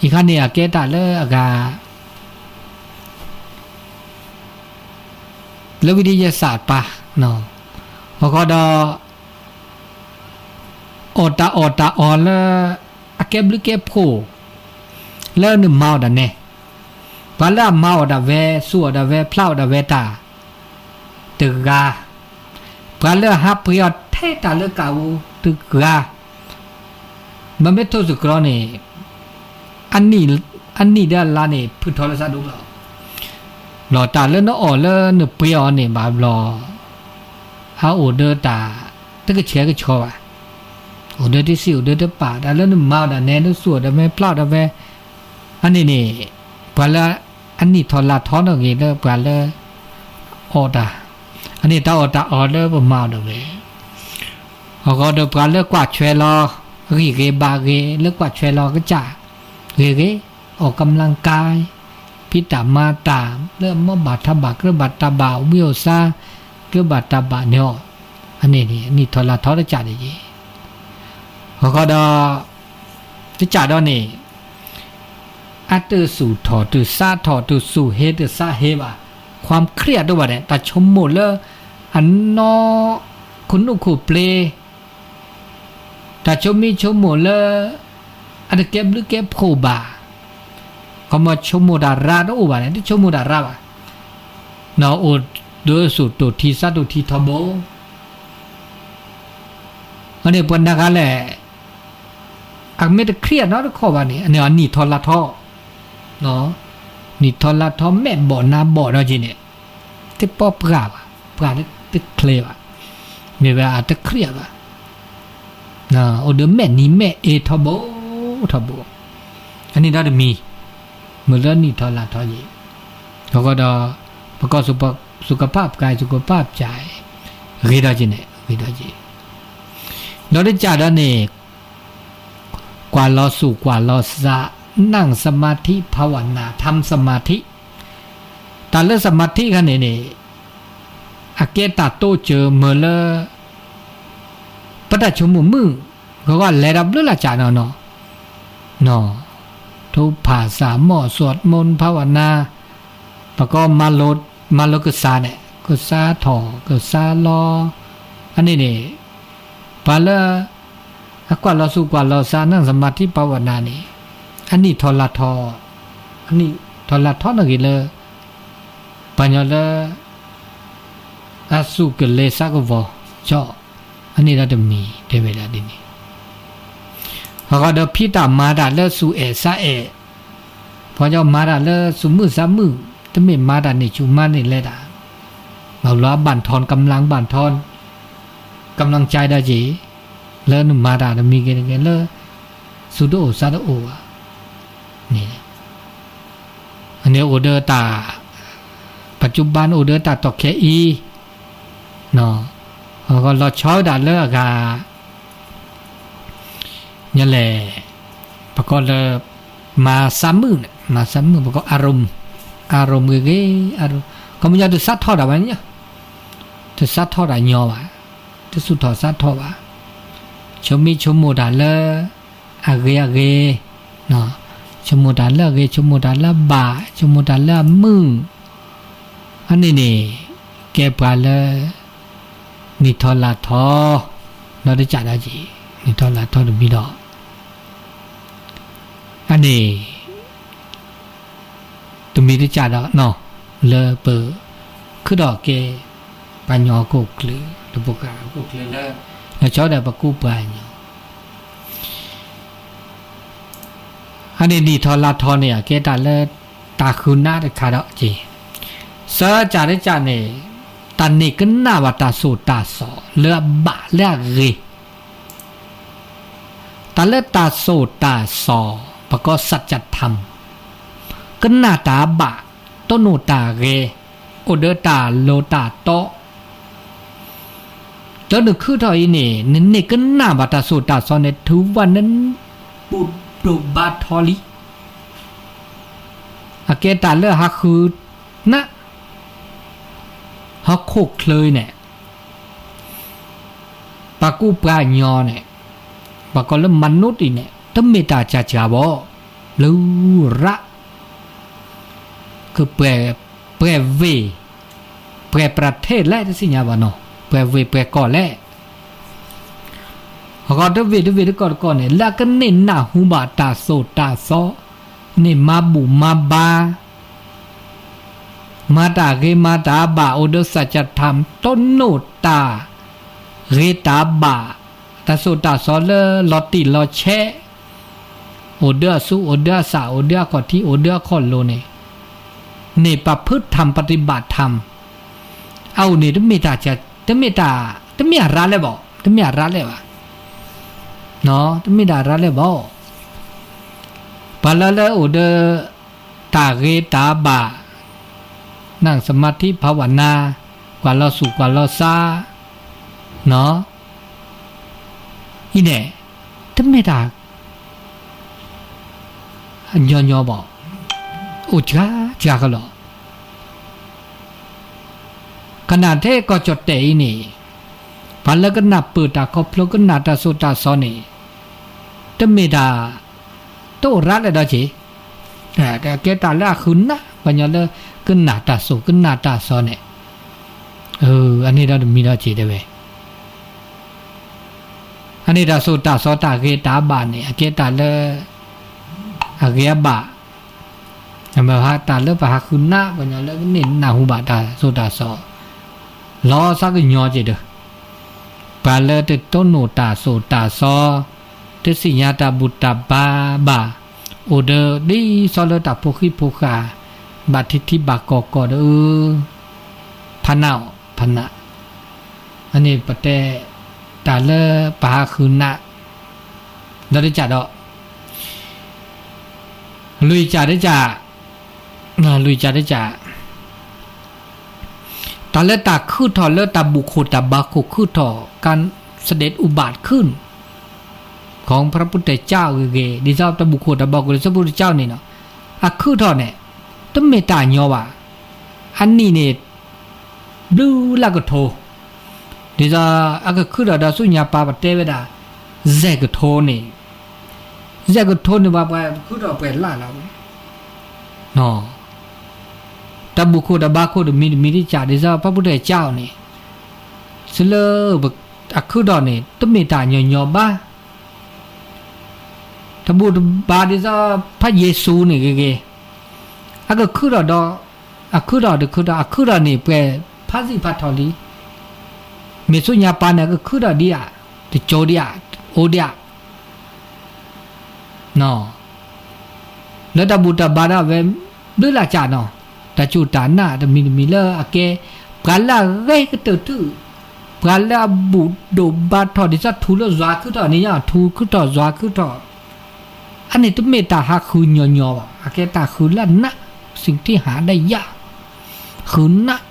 အံၤခါန့ၣ် အကဲတၢ်လၢအဂၤ လၢဝံဒယစၢ်ပာ်, အဃိဒီး အီၣ်တၢ်အီၣ်တၢ်အီလၢ အကဲဘျုးကဲဖှိၣ် လၢနမၤအီၤဒၣ်နဲ, ပှၤလၢအမၤအီၤဒၣ်ဝဲ စူၢ်အီၤဒၣ်ဝဲ ဖျါအီၤဒၣ်ဝဲတၢ် တဂၤ, ပှၤလၢအဟးပှ့ၤအီၤထဲတၢ်လၢကးပူၤတဂၤ, မ့မ့ၢ်ထိၣ်သတြီၤန့ၣ် အနံၣ် အနံၣ်ဒီးအလါန့ၣ် ဖုၣ်ထီၣ်လၢဆးဒိၣ်လီၤ. ဘျီတၢ်လၢနအီၣ်လၢနပှ့ၤအီၤန့ၣ် ဘၣ်ဘျီ အအိၣ်ဒီးတၢ် တကဆှဲကဆှီဘၣ်, အိၣ်ဒီးတစံၣ် အိၣ်ဒီးတပၣ်, တၢ်လၢနမၤအီၤဒၣ်နဲ နစူၢ်အီၤဒၣ်ဝဲ ဖျါအီၤဒၣ်ဝဲ, အန့ၣ်န့ၣ် ပှၤလၢ အနံၣ်ထီၣ်လါထီၣ်နီၢ်ဂ့ၤလၢပှၤလၢ အီၣ်တၢ်, အန့ၣ်တၢ်အီၣ်တၢ်အီလၢပမၤအီၤဒၣ်ဝဲ အဃိဒီးပှၤလၢကွၢ်ဆွဲလီၤ ဂံၢ်ဂ့ၤဘါဂ့ၤ လၢကွၢ်ဆွဲလီၤကစၢ် ဂ့ၤဂ့ၤ ออกกำลังกาย ဖံးတၢ်မၤတၢ် လၢအမိၢ်ဘၣ်ထးဘၣ် ကြၢးဘၣ်တၢ်ဘၣ် အိၣ်ဘှံးအိၣ်သါ ကြၢးဘၣ်တၢ်ဘၣ်န့ၣ်အီၤ, အန့ၣ်န့ၣ် နံၣ်ထီၣ်လါထီၣ်တကးန့ၣ်ယ့ၣ်, အဃိဒီး တကးဒီးန့ၣ် အတစူၢ်ထီၣ်တစးထီၣ် တစူၢ်ဟ့တစးဟ့ဘၣ်, ความเครียด တအိၣ်ဘၣ်န့ၣ် တၢ်ဆိကမိၣ်လၢ အနီၢ်ခိၣ်နူာ်ခိၣ်ပျ့ၤ တၢ်ဆိမိၣ်ဆိကမိၣ်လၢ အတကဲဘျုးကဲဖှိၣ်ဘၣ်, ခီမီဆိကမိၣ်တၢ်ရါတအိၣ်ဘၣ်န့ၣ် တဆိကမိၣ်တၢ်ရါဘၣ်, နီၢ်အိၣ်ဒီးစူၢ်တိၢ်ထံစးတိၢ်ထံထီဘိ, အန့ၣ်ပှၤနာ်ဂ့ၤလဲၣ် အမ့ၢ်တ เครียด နီတခီဘၣ်န့ၣ် အန့ၣ်အနံၣ်ထီၣ်လါထီၣ်, နံၣ်ထီၣ်လါထီၣ်မဲာ်ဘီၣ်နါဘီၣ်ဒီးက့ၤန့ၣ် တပီပှၢ်ဘၣ်, ပှၢ်တချ့ဘၣ်, မ့ၢ်ဝဲအတ เครียด ဘၣ်, အိၣ်ဒီးမဲာ်နံၤမဲာ်အ့ထီဘိ ထီဘိ, အန့ၣ်ဒီးတမံၤ မ့ၢ်လၢနံၣ်ထီၣ်လါထီၣ်ယ့ၣ်, အဃိဒီး ပကီၢ် สุขภาพกาย สุขภาพใจ ဂ့ၤဒီးက့ၤန့ၣ် ဂ့ၤဒီးက့ၤ, ဒီးတကးဒီးန့ၣ် ကွၢ်လီၤစူၢ်ကွၢ်လီၤစး นั่งสมาธิภาวนา ทำสมาธิ တၢ်လၢ สมาธิ ခါန့ၣ်န့ၣ် အကဲတၢ်တိစၢၤမ့ၢ်လၢ ပတၢ်ဆိကမိၣ်မုာ် ကီကီၢ်လဲၤဒီးဘျုးလၢ်စၢ်နီၢ်နီၢ်, နီၢ်, ထုကဖၣ် สวดมนต์ ภาวนา ပကိးမၤလိ မၤလိကစၢ်န့ၣ် ကစၢ်ထီၣ် ကစၢ်လီၤ, အန့ၣ်န့ၣ် ပှၤလၢ အကွၢ်လီၤစူၢ်ကွၢ်လီၤစး นั่งสมาธิภาวนา န့ၣ် အနံၣ်ထီၣ်လါထီၣ်, အနံၣ်ထီၣ်လါထီၣ်နီၢ်ဂ့ၤလၢ ပှၤကညီလၢ အစူၢ်ကလဲၤစးကဝီၤ ကၠီၣ်, အန့ၣ်ဒီးတမံၤ တဲဝဲဒၣ်ဒ်န့ၣ်, အဃိဒီးဖံးတၢ်မၤတၢ်လၢစူၢ်အဲၣ်စးအဲၣ် ပှၤကညီမၤတၢ်လၢစူၢ်မုာ်စးမုာ်, တမ့ၢ်မၤတၢ်န့ၣ်ဆူၣ်မၤန့ၣ်လဲၤတၢ်, ဘၣ်ဘျီဘၣ်ထီၣ် กำลัง ဘၣ်ထီၣ် กำลังใจ ဒီးက့ၤ လၢနမၤတၢ်တမံၤဂ့ၤတဂ့ၤလၢ စူၢ်တအိၣ်စးတအိၣ်ဘၣ်န့ၣ်, အန့ၣ်အိၣ်ဒီးတၢ် ปัจจุบัน အိၣ်ဒီးတၢ်တီၢ်ခဲအံၤ အဃိလီၤဆီဒၣ်လၢအဂၤ ညါလဲၣ်, ပကိးလၢ မၤစးမုာ်န့ၣ် မၤစးမုာ် ပကိး อารมณ์ อารมณ์ ဂ့ၤဂ့ၤ อารมณ์ ခီပညီတစးထီၣ်တၢ်ဘၣ်န့ၣ်, တစးထီၣ်တၢ်ညီဘၣ်, တစူၢ်ထီၣ်စးထီၣ်ဘၣ်, ဆိမိၣ်ဆိကမိၣ်တၢ်လၢ အဂ့ၤအဂ့ၤ, ဆိကမိၣ်တၢ်လၢအဂ့ၤ ဆိကမိၣ်တၢ်လၢအဘၣ် ဆိကမိၣ်တၢ်လၢအမုာ် အန့ၣ်န့ၣ် ကဲပှၤလၢ နံၣ်ထီၣ်လါထီၣ် လီၤတကးဒၣ်က့ၤ နံၣ်ထီၣ်လါထီၣ်တမံၤဒီး အန့ၣ် တမံၤတကးဒီးနီၤ လၢပ ခုၣ်ထီၣ်ကဲ ပှၤကညီဟီၣ်ခိၣ်ချၢ တပူၤဃာ်ဟီၣ်ခိၣ်ချၢလၢ လီၤဆီဒီးပကိးပှၤကညီ အန့ၣ်နံၣ်ထီၣ်လါထီၣ်န့ၣ် အကဲတၢ်လၢ တၢ်ဃုနၢ်တခါဒီးက့ၤ စၢကးတကးန့ၣ် တၢ်န့ၣ်ကနၣ်ဘၣ်တၢ်သိၣ်တၢ်သီ လၢအဘၣ်လၢအဂ့ၤ တၢ်လၢတၢ်သိၣ်တၢ်သီ ပကိး สัจธรรม ကနၣ်တၢ်ဘၣ် တိၢ်နီၣ်တၢ်ဂ့ၤ အိၣ်ဒီးတၢ်လိၤတၢ်တီ လၢနခုၣ်ထီၣ်အံၤန့ၣ် နန့ၣ်ကနၣ်ဘၣ်တၢ်သိၣ်တၢ်သီန့ၣ် ထုးဝဲန့ၣ် ဘူၣ်ဒိၣ်ဘါထီၣ်လံ အကဲတၢ်လၢဟးဃုနၢ် ဟီၣ်ခိၣ်ချၢအံၤန့ၣ် ပှၤကူၣ်ပှၤကညီန့ၣ် ပှၤကိးလၢ မနုတ် အံၤန့ၣ် တမ့ၢ်တၢ်ကကးဘၣ် လၢရၣ် ကပှဲၤ ပှဲၤဝ့ၢ် ပှဲၤပြထေ့လဲၣ် တသ့ၣ်ညါဘၣ်နီၤ ပှဲၤဝ့ၢ်ပှဲၤကီၢ်လဲၣ် အဂီၢ်တဝ့ၢ်တဝ့ၢ်တကီၢ်တကီၢ်န့ၣ် လၢကန့ၢ်နၢ်ဟူဘၣ်တၢ်သိၣ်တၢ်သီ န့ၢ်မၤဘူၣ်မၤဘါ မၤတၢ်ဂ့ၤမၤတၢ်ဘၣ် အိၣ်ဒီး สัจธรรม တိၢ်နီၣ်တၢ်ဂ့ၤတၢ်ဘၣ် တၢ်သိၣ်တၢ်သီလၢလီၤတံၢ်လီၤဆဲး အိၣ်ဒီးအသူၣ် အိၣ်ဒီးအသး အိၣ်ဒီးအခီၣ်ထံး အိၣ်ဒီးအခီၣ်လိၤန့ၣ် န့ၣ် ประพฤติธรรม ปฏิบัติธรรม အအိၣ်န့ၣ် တမ့ၢ်တၢ်က တမ့ၢ်တၢ် တမ့ၢ်အရၣ်လဲၣ်ဘၣ် တမ့ၢ်အရၣ်လဲၣ်ဘၣ် နီၤ တမ့ၢ်တၢ်အရၣ်လဲၣ်ဘၣ် ပှၤလၢလၢအိၣ်ဒီး တၢ်ဂ့ၤတၢ်ဘၣ် นั่งสมาธิภาวนา ကွၢ်လီၤသူၣ်ကွၢ်လီၤသး နီၤ အံၤန့ၣ် တမ့ၢ်တၢ် ညီညီဘၣ် အိၣ်စှၤစှၤကလီၤ ခီဖျိထဲကီၢ်ကၠီၣ်တဲၣ်အံၤန့ၣ် ပှၤလၢကနၢ်ပၢၢ်တၢ်ခီဖျိ ကနၣ်တၢ်သိၣ်တၢ်သီန့ၣ် တမ့ၢ်တၢ် တအိၣ်ရၣ်လဲၣ်ဒီးက့ၤ အဲ ကဲတၢ်လၢအဃုနၢ် ပှၤကညီလၢ ကနၣ်တၢ်သိၣ် ကနၣ်တၢ်သီန့ၣ် အၢ အန့ၣ်ဒီးတမံၤဒီးက့ၤတဲဝဲ အန့ၣ်တၢ်သိၣ်တၢ်သီတၢ်ဂ့ၤတၢ်ဘၣ်န့ၣ် အကဲတၢ်လၢ အဂ့ၤအဘၣ် အမ့ၢ်ဟးတၢ်လၢပဟးဃုနၢ် ပှၤကညီလၢကန့ၢ်နၢ်ဟူဘၣ်တၢ်သိၣ်တၢ်သီ လီၤသးကညီၤက့ၤဒီး ပှၤလၢတတိၢ်နီၣ်တၢ်သိၣ်တၢ်သီ တသ့ၣ်ညါတၢ်ဘူၣ်တၢ်ဘါဘၣ် အိၣ်ဒီးဒ်သိးလၢတၢ်ဖိဃံဖိဃာ် ဘၣ်ထံထံဘၣ်ကီၢ်ကီၢ်ဒီး ဖးနးအီၤ ဖးနး အန့ၣ်ပတဲ တၢ်လၢပဟးဃုနၢ် လီၤတကးဒီး လွံၢ်ကးတကး လွံၢ်ကးတကး တၢ်လၢတၢ်ခုၣ်ထီၣ်လၢတၢ်ဘူၣ်ခိၣ်တၢ်ဘါခိၣ်ခုၣ်ထီၣ် การเสด็จอุบัติขึ้น ของพระพุทธเจ้า ဂ့ၤဂ့ၤ ဒ်သိးတၢ်ဘူၣ်ခိၣ်တၢ်ဘါခိၣ် ဒ်သိး พระพุทธเจ้า န့ၣ်နီၤ အခုၣ်ထီၣ်န့ၣ် တမ့ၢ်တၢ်ညီဘၣ် အနံၣ်န့ၣ် ဘျုးလၢကထိ ဒ်သိး အကခုၣ်ထီၣ်ဒီးဆူညါပၤပတဲဝဲဒၣ် စဲးကထိန့ၣ် စဲးကထိန့ၣ် ပှၤပှဲၤခုၣ်ထီၣ်ပှဲၤလၢ်လီၤ နီၤ တၢ်ဘူၣ်ခိၣ်တၢ်ဘါခိၣ်တမံၤတမံၤတကး ဒ်သိး พระพุทธเจ้า န့ၣ် စ့လၢ အခုၣ်ထီၣ်န့ၣ် တမ့ၢ်တၢ်ညီညီဘၣ် တၢ်ဘူၣ်တၢ်ဘါဒ်သိး พระเยซู န့ၣ်ဂ့ၤဂ့ၤ အကခုၣ်ထီၣ်ဒီး အခုၣ်ထီၣ်တခုၣ်ထီၣ် အခုၣ်ထီၣ်န့ၣ် ပှဲၤဖးစံၣ်ဖးထီၣ်လံ မ့ၢ်ဆူညါပၤန့ၣ် ကခုၣ်ထီၣ်ဒံးဧါ တကၠိဒံးဧါ အိၣ်ဒံးဧါ နီၤ လၢတၢ်ဘူၣ်တၢ်ဘါဒၣ်ဝဲ ဘျုးလၢ်ကးနီၤ တၢ်စူၢ်တၢ်နာ်တမံၤတမံၤလၢအကဲ ပှၤလၢအဂဲၤကတၢၢ်ထူၣ် ပှၤလၢအဘူၣ်ဒိၣ်ဘါထီၣ် ဒ်သိးထူလၢယွၤခုၣ်ထီၣ်န့ၣ် ယထူခုၣ်ထီၣ်ယွၤခုၣ်ထီၣ် အန့ၣ်တမ့ၢ်တၢ်ဟးဃုညီညီဘၣ် အကဲတၢ်ဃုလၢ်နၢ် စံၣ်ထံၣ်ဟးဒၣ်ယၤ ဃုနၢ်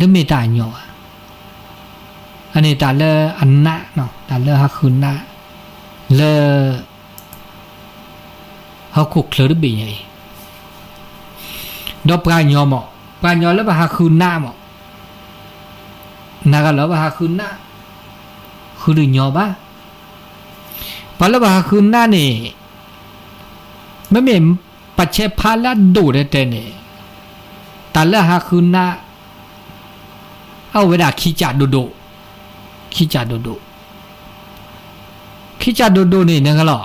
တမ့ၢ်တၢ်ညီဘၣ် အန့ၣ်တၢ်လၢအနၢ်နီၤ တၢ်လၢဟးဃုနၢ် လၢ ဟီၣ်ခိၣ်ချၢတဘ့ၣ်ညါအံၤ ဒီးပှၤကညီမး ပှၤကညီလၢပဟးဃုနၢ်မး နၤဂၤလၢပဟးဃုနၢ် ဃုတညီဘၣ် ပှၤလၢပဟးဃုနၢ်န့ၣ် မ့မ့ၢ်ပဆဲးဖးလၢအဒိၣ်တဲတဲန့ၣ် တၢ်လၢဟးဃုနး အဝဲဒၣ်ခံကဒိၣ်ဒိၣ်, ခံကဒိၣ်ဒိၣ်, ခံကဒိၣ်ဒိၣ်န့ၣ် နကလီၤ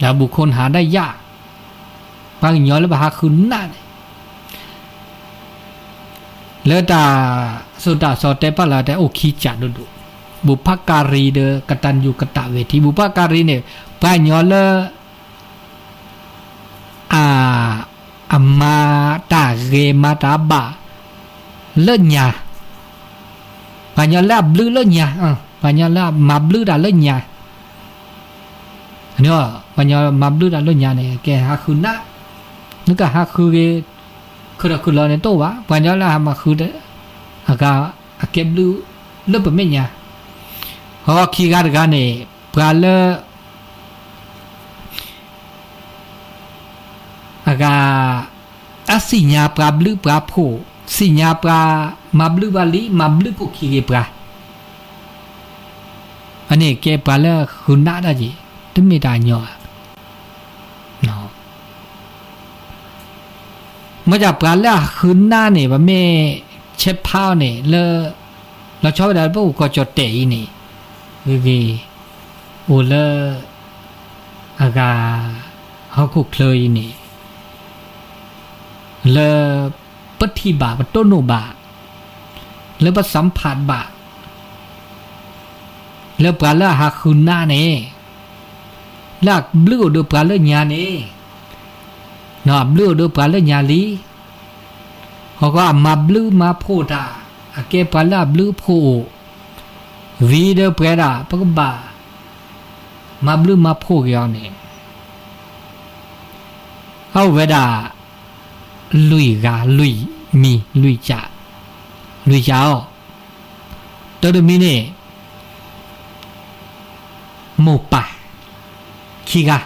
လၢ บุคคลหายาก ပှၤကညီလၢပဟးဃုနးန့ၣ် လၢတၢ်သိၣ်တၢ်သီတဲပာ်လီၤတဲအိၣ်ခံကဒိၣ်ဒိၣ်, บุพการีဒီး กตัญญูกตเวที. บุพการีန့ၣ် ပှၤကညီလၢ အ အမၤတၢ်ဂ့ၤ မၤတၢ်ဘၣ်လၢညါ, ပှၤကညီလၢအဘျုးလၢညါ, ပှၤကညီလၢအမၤဘျုးတၢ်လၢညါ, ပှၤကညီမၤဘျုးတၢ်လၢညါန့ၣ် ကဲဟးဃုနး, နကဟးဃုဂ့ၤ ခုၣ်ဒီးခုၣ်လီၤန့ၣ်တအိၣ်ဘၣ်, ပှၤကညီလၢအမၤဃု အဂၤ အကဲဘျုးလၢပမဲာ်ညါ, ဟီ ခံဂၤတဂၤန့ၣ် ပှၤလၢ အဂၤ အသ့ၣ်ညါပှၤဘျုးပှၤဖှိၣ်, သ့ၣ်ညါပှၤမၤဘျုးပှၤလံ, မၤဘျုးဖှိၣ်ခံဂ့ၤပှၤ, အန့ၣ်ကဲပှၤလၢဃုနးဒၣ်က့ၤ, တမ့ၢ်တၢ်ညီဘၣ်. မ့ၢ်ဒၣ်ပှၤလၢအဃုနးန့ၣ် ပမ့ၢ်ဆဲးဖးအီၤန့ၣ် လၢ လီၤဆီဝဲဒၣ်လၢပအိၣ်ကီၢ်ကၠီၣ်တဲာ်အံၤန့ၣ်, ဂ့ၤဂ့ၤ အိၣ်လၢ အဂၤ ဟီၣ်ခိၣ်ချၢအံၤန့ၣ် လၢပထံၣ်ဘၣ် ပတိၢ်နီၣ်ဘၣ် လၢပသမ်ဖးဘၣ် လၢပှၤလၢအဟးဃုနးန့ၣ် လၢအဘျုးအိၣ်ဒီးပှၤလၢညါန့ၣ်, အဘျုးအိၣ်ဒီးပှၤလၢညါလံ, ဟီၣ်ကီၢ်အမၤဘျုးမၤဖှိၣ်တၢ်, အကဲပှၤလၢအဘျုးအဖှိၣ်အိၣ်, ဝံၤဒီးပှဲၤဒၣ် ပကဘၣ် မၤဘျုးမၤဖှိၣ်က့ၤအီၤန့ၣ် အအိၣ်ဝဲဒၣ် လွံၢ်ဂၤ လွံၢ်မံၤ လွံၢ်ကၠး လွံၢ်ကၠးအီၤ, တၢ်တမံၤန့ၣ် မိၢ်ပၢ် ခံဂၤ,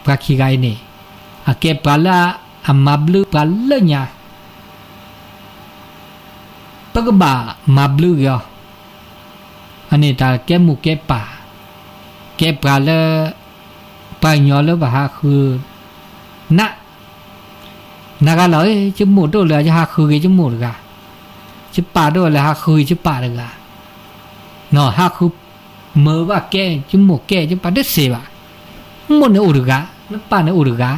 ပှၤခံဂၤအံၤန့ၣ် အကဲပှၤလၢအမၤဘျုးပှၤလၢညါ, ပကဘၣ်မၤဘျုးက့ၤအီၤ, အန့ၣ်တၢ်ကဲမိၢ်ကဲပၢ်, ကဲပှၤလၢ ပှၤကညီလၢပဟးဃုနး နဂၤလီၤ, ယမိၢ်တအိၣ်လၢၤ ယဟးဃုက့ၤယမိၢ်တဂၤ, ယပၢ်တအိၣ်လၢၤ ဟးဃုက့ၤယပၢ်တဂၤ, နီၢ် ဟးဃုမၢဘၣ်ကဲ ယမိၢ်ကဲ ယပၢ်တသ့ဘၣ်, မိၢ်န့ၣ်အိၣ်တဂၤ, နပၢ်န့ၣ်အိၣ်တဂၤ,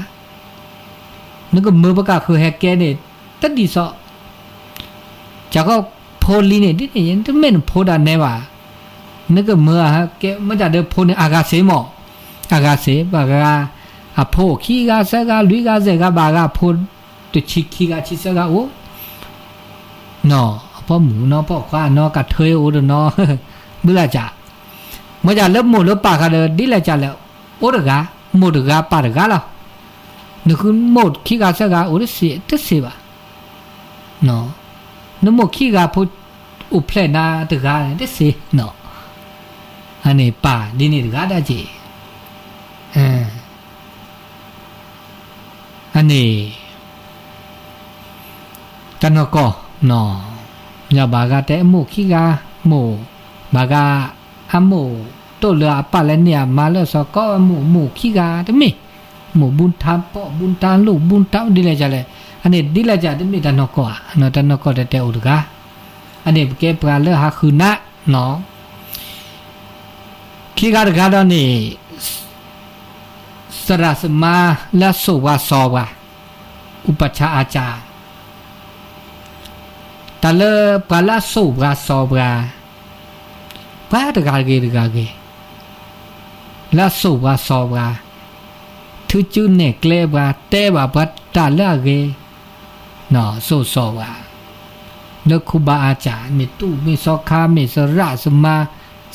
နကမၢပကဃုဟဲကဲန့ၣ် တဒ်သိး ကီၢ်ဖိလံန့ၣ် ဒ်န့ၣ် တမ့ၢ်နဖိဒၣ်နဲဘၣ်, နကမၢအဟဲကဲ မ့ၢ်တၢ်ဒီးဖိန့ၣ် အဂၤသ့မး, အဂၤသ့ ဘၣ်ဂၤ အဖိခံဂၤသၢဂၤ လွံၢ်ဂၤသၢဂၤ ဘၣ်ဂၤအဖိ တဆံခံဂၤ ဆံသၢဂၤအိၣ်, နီၢ် အပိာ်မုၣ်နီၢ် ပိာ်ခွါနီၢ် ကးထၢအိၣ်တနီၤ, ဘုလၢ်ကၠး, မ့ၢ်တၢ်လၢမိၢ်လၢပၢ်ဃးဒီး ဒ်လဲၣ်ကၠးလဲၣ် အိၣ်တဂၤ, မိၢ်တဂၤပၢ်တဂၤလီၤ, နဃုမိၢ်ခံဂၤသၢဂၤအိၣ်တသ့ တသ့ဘၣ် နီၢ်, နမိၢ်ခံဂၤဖိအိၣ်ဖျဲၣ်နၤတဂၤန့ၣ် တသ့ နီၢ်, အန့ၣ်ပၢ်ဒ်န့ၣ်တဂၤဒၣ်က့ၤ, အ အန့ၣ် တၢ်နီၢ်ကီၢ် နီၢ်, ယဘၣ်ဂၤတဲအမိၢ်ခံဂၤ, မိၢ်, ဘၣ်ဂၤ အမိၢ်တအိၣ်လၢၤ အပၢ်လဲၤန့ၢ်အမါလၢစီၤကီး အမိၢ် မိၢ်ခံဂၤ တမ့ၢ်, မိၢ်ဘုန်းထၢမ် ပိာ်ဘုန်းထၢမ် လုၢ်ဘုန်းထၢမ် ဒ်လဲၣ်ကၠးလဲၣ်, အန့ၣ်ဒ်လဲၣ်ကၠး တမ့ၢ်တၢ်နီၢ်ကီၢ်ဧါ, နီၢ်, တၢ်နီၢ်ကီၢ်တဲတဲအိၣ်တဂၤ, အန့ၣ်ပကဲပှၤလၢဟးဃုနး နီၢ် ခံဂၤတဂၤဒီးန့ၣ် သရၣ်သမါလၢအစိာ်ပှၤစီၤပှၤ ဥပၢၣ်ဆၣ် อาจารย์ တၢ်လၢပှၤလၢအစိာ်ပှၤစီၤပှၤ ပှၤတဂၤဂ့ၤတဂၤဂ့ၤ လၢအစိာ်ပှၤစီၤပှၤ ထုးစုနဲၣ်ကျဲပှၤ တဲဘၣ်ပှၤတၢ်လၢအဂ့ၤ နီၢ် စိာ်စီၤပှၤ လၢခူဘၣ်အၣ်ကၠၣ် မ့ၢ်တူၢ်မ့ၢ်သီခါ မ့ၢ်သရၣ်သမါ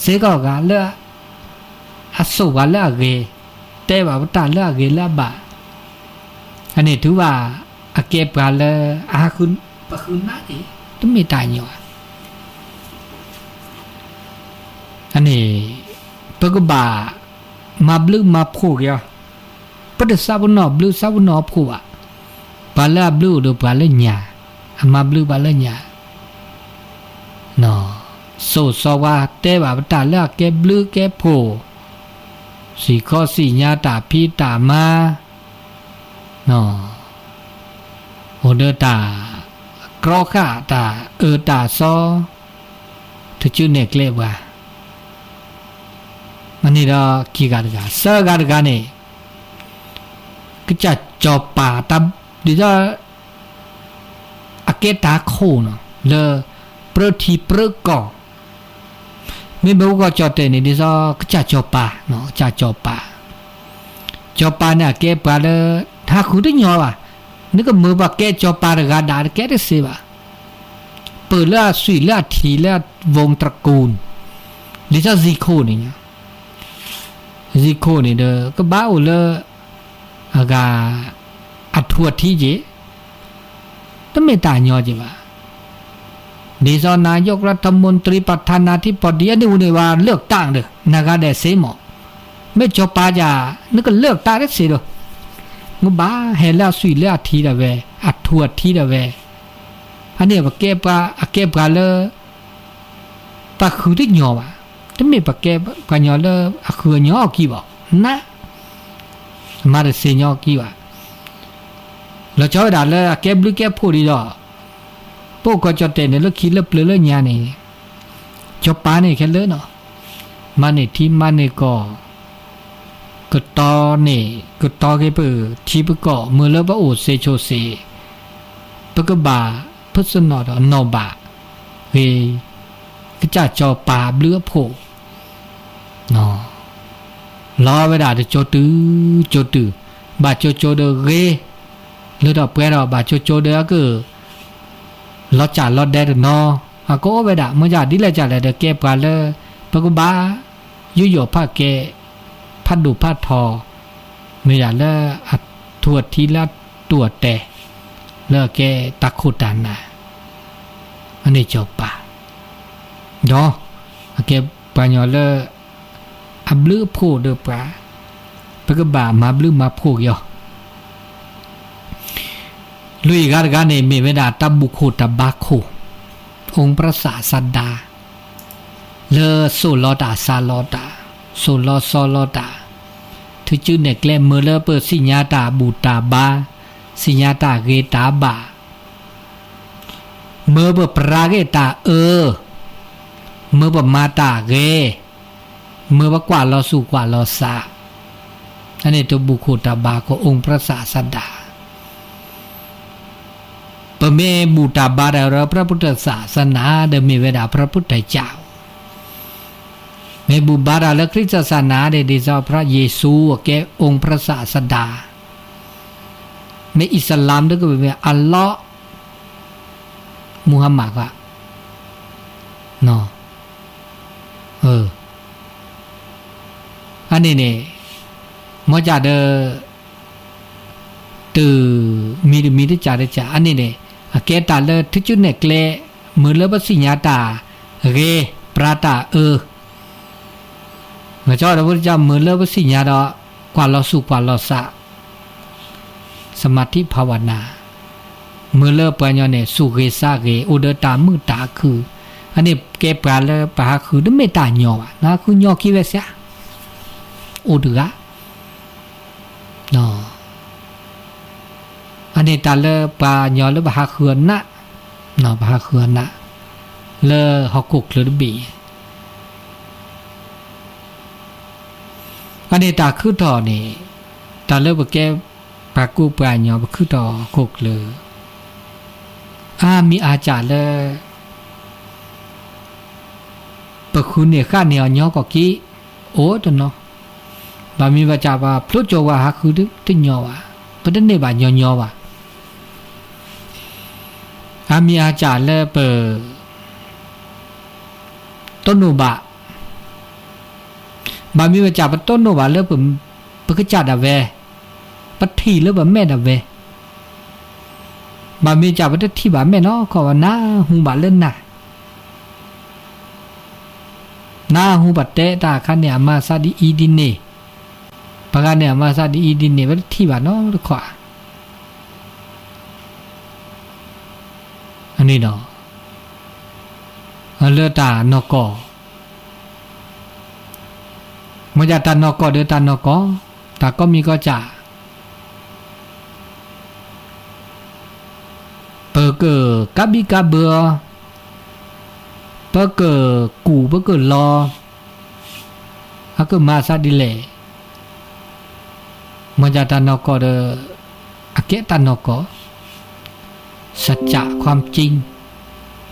စ့ၢ်ကီးဂၤလၢ အစိာ်ပှၤလၢအဂ့ၤ တဲဘၣ်ပတၢ်လၢအဂ့ၤလၢအဘၣ် အန့ၣ်တုၤဘၣ် အကဲပှၤလၢ အဟးဃု ပဃုနးက့ၤ တမ့ၢ်တၢ်ညီဘၣ် အန့ၣ် ပကဘၣ်မၤဘျုးမၤဖှိၣ်က့ၤအီၤ ပတသးပ့ၤနီၣ်ဘျုးသးပ့ၤနီၣ်ဖှိၣ်ဘၣ် ပှၤလၢအဘျုးအိၣ်ဒီးပှၤလၢညါ အမၤဘျုးပှၤလၢညါ နီၢ် စိာ်စီၤပှၤ တဲဘၣ်ပတၢ်လၢအကဲဘျုးကဲဖှိၣ် စံၣ်ခီစံၣ်ညါတၢ်ဖံးတၢ်မၤ နီၢ် အိၣ်ဒီးတၢ် တြီဃာ်တၢ်အၢတၢ်သီ တကၠုနဲၣ်ကျဲပှၤ မ့ၢ်န့ၣ်ဒီး ခံဂၤတဂၤ သၢဂၤတဂၤန့ၣ် ကစၢ်စီၤပၤ တၢ် ဒ်သိး အကဲတၢ်ခိၣ်နီၤ လၢ ပြၢထံပြၢကီၢ် မ့မ့ၢ်ဟူကီၢ်ကၠီၣ်တဲၣ်န့ၣ် ဒ်သိး ကစၢ်စီၤပၤနီၤ ကစၢ်စီၤပၤ စီၤပၤန့ၣ် အကဲပှၤလၢ ဟးဃုတညီဘၣ်. နကမၢပှၤကဲစီၤပၤတဂၤဒၣ် တကဲတသ့ဘၣ်. ပၢၢ်လၢအသွံၣ်လၢအထံလၢအဝူၤတြကူၢ် ဒ်သိးဇံခိၣ်န့ၣ် ဇံခိၣ်န့ၣ်ဒီး ကဘၣ်အိၣ်လၢ အဂၤ အထူအထံက့ၤ တမ့ၢ်တၢ်ညီက့ၤဘၣ်. ဒ်သိး นายกรัฐมนตรี ประธานาธิบดี အန့ၣ်အိၣ်န့ၣ် ပှၤ เลือกตั้ง ဒီး နဂၤဒဲးစ့ၢ်မး. မ့ၢ်စီၤပၤက နက เลือกตั้ง တသ့ဒီး နကဘၣ်ဟဲလၢအသွံၣ်လၢအထံဒၣ်ဝဲ အထူအထံဒၣ်ဝဲ အန့ၣ် ပကဲပှၤ အကဲပှၤလၢ ပှၤဃုတညီဘၣ်. တမ့ၢ်ပကဲပှၤညီလၢအဃုအညီအီၤကံဘၣ် န မၤတသ့ညီအီၤကံဘၣ်. လီၤဆီဝဲဒၣ်လၢအကဲဘျုးကဲဖှိၣ်ဒံးဒီး ပအိၣ်ကီၢ်ကၠီၣ်တဲၣ်န့ၣ် လၢခံလၢပျၢၤလၢညါန့ၣ် စီၤပၤန့ၣ်ခဲလၢာ်နီၤ မၤန့ၢ်ထံမၤန့ၢ်ကီၢ် ကတီၤန့ၢ် ကတီၤက့ၤပထံပကီၢ် မ့ၢ်လၢပအိၣ်စ့ၢ်ဆိးစ့ၢ် ပကဘၣ်ဖၢၣ်စနီၣ်ဒီးနီၣ်ဘၣ်ဂ့ၤ ကစၢ်စီၤပၤဘျုးအဖှိၣ် လီၤဝဲဒၣ်တကၠိတုၤ ကၠိတုၤ ဘၣ်ကၠိကၠိဒီးဂ့ၤ လၢထီၣ်ပှဲၤထီၣ် ဘၣ်ကၠိကၠိဒီးအက လီၤစၢ်လီၤဒဲးတနီၤ အကအိၣ်ဝဲဒၣ် မ့ၢ်ဒ်လဲၣ်ကလဲၣ်ဒီး ကဲပှၤလၢ ပကဘၣ် ယူးယီၣ်ဖးကဲ ဖးဒိၣ်ဖးထီ မ့ၢ်ဒၣ်လၢအထူအထံလၢအတူၢ်အတဲာ် လၢအကဲတၢ်ခိၣ်တၢ်နၢ် အန့ၣ်စီၤပၤ ဒီး အကဲပှၤညီလၢ အဘျုးအဖှိၣ်ဒီးပှၤ ပကဘၣ်မၤဘျုးမၤဖှိၣ်က့ၤအီၤ လွံၢ်ဂၤတဂၤန့ၣ် မ့ၢ်ဝဲဒၣ်တၢ်ဘူၣ်ခိၣ်တၢ်ဘါခိၣ် องค์พระศาสดา လၢသိၣ်လီၤတၢ်သးလီၤတၢ် သိၣ်လီၤသီလီၤတၢ် ထုကၠုနဲၣ်ကျဲ မ့ၢ်လၢပသ့ၣ်ညါတၢ်ဘူၣ်တၢ်ဘါ သ့ၣ်ညါတၢ်ဂ့ၤတၢ်ဘၣ် မ့ၢ်ပပြးက့ၤတၢ်အၢ မ့ၢ်ပမၤတၢ်ဂ့ၤ မ့ၢ်ပကွၢ်လီၤသူၣ်ကွၢ်လီၤသး အန့ၣ်တဘူၣ်ခိၣ်တၢ်ဘါခိၣ် องค์พระศาสดา ပမ့ၢ်ဘူၣ်တၢ်ဘါတၢ်လၢ พระพุทธศาสนา ဒီးမ့ၢ်ဝဲဒၣ် พระพุทธเจ้า မ့ၢ်ဘူၣ်ဘါတၢ်လၢ คริสตศาสนา ဒီး ဒ်သိး พระเยซู အကဲ องค์พระศาสดา မ့ၢ်အံၣ်စလၢမ်ဒီးကမ့ၢ် อัลเลาะห์ มุฮัมมัด ဧါ အန့ၣ်န့ၣ် မ့ၢ်ကဒီး တုၤမံၤတမံၤတကးတကး အန့ၣ်န့ၣ် အကဲတၢ်လၢထုကၠုနဲၣ်ကျဲ မ့ၢ်လၢပသ့ၣ်ညါတၢ်ဂ့ၤ ပြးတၢ်အၢ မ့ၢ်ကဒီး မ့ၢ်လၢပသ့ၣ်ညါဒီး ကွၢ်လီၤသူၣ်ကွၢ်လီၤသး สมาธิภาวนา မ့ၢ်လၢပှၤကညီန့ၣ် သူၣ်ဂ့ၤသးဂ့ၤ အိၣ်ဒီးတၢ်မုာ်တၢ်ခုၣ် အန့ၣ်ကဲပှၤလၢပဟးဃုတမ့ၢ်တၢ်ညီဘၣ် နဟးဃုညီခံဝဲစ့ၢ် အိၣ်တဂၤ အန့ၣ်တၢ်လၢပှၤကညီလၢပဟးဃုအနး ပဟးဃုအနး လၢဟီၣ်ခိၣ်ချၢတဘ့ၣ် အန့ၣ်တၢ်ခုထီၣ်န့ၣ် တၢ်လၢပကဲပှၤကူပှၤကညီ ပခုထီၣ်ဟီၣ်ခိၣ်ချၢ အါမံၤအါစှၤလၢ ပဃုန့ၢ်ဃာ်န့ၢ်အီၤညီကီၢ်က့ အိၣ်တနီၤ ဘၣ်မ့ၢ်ဘၣ်စၢ် ပှၤဖျိကၠိဝဲဟးဃုတညီဘၣ် ပတန့ၢ်ဘၣ်ညီညီဘၣ် အါမံၤအါစှၤလၢပ တိၢ်နီၣ်ဘၣ် ဘၣ်မ့ၢ်ဘၣ်စၢ် ပတိၢ်နီၣ်ဘၣ်လၢပ ပကစၢ်ဒၣ်ဝဲ ပထံၣ်လၢပမဲာ်ဒၣ်ဝဲ ဘၣ်မ့ၢ်စၢ် ပတထံၣ်ဘၣ်မဲာ်နီတခီ နၢ်ဟူဘၣ်လၢနၢ် နၢ်ဟူဘၣ်တဲတၢ်ခါန့ၣ် အမၤသးဒ်အံၤဒ်န့ၣ် ပှၤဂၤန့ၣ် အမၤသးဒ်အံၤဒ်န့ၣ် ပတထံၣ်ဘၣ်နီတခီ အန့ၣ်ဒီး လၢတၢ်နီၢ်ကီၢ် မ့ၢ်ဒၣ်တၢ်နီၢ်ကီၢ်ဒီးတၢ်နီၢ်ကီၢ် တၢ်ကိးမံၤကိးကၠၢ် ပကကးဘံၣ်ကးဘၢ ပကကူၣ် ပကလီ အကမၤစၢ်ဒ်လဲၣ်. မ့ၢ်ဒ်တၢ်နီၢ်ကီၢ်ဒီး အကဲတၢ်နီၢ်ကီၢ် စၸ်ၡႃႇ ความจริง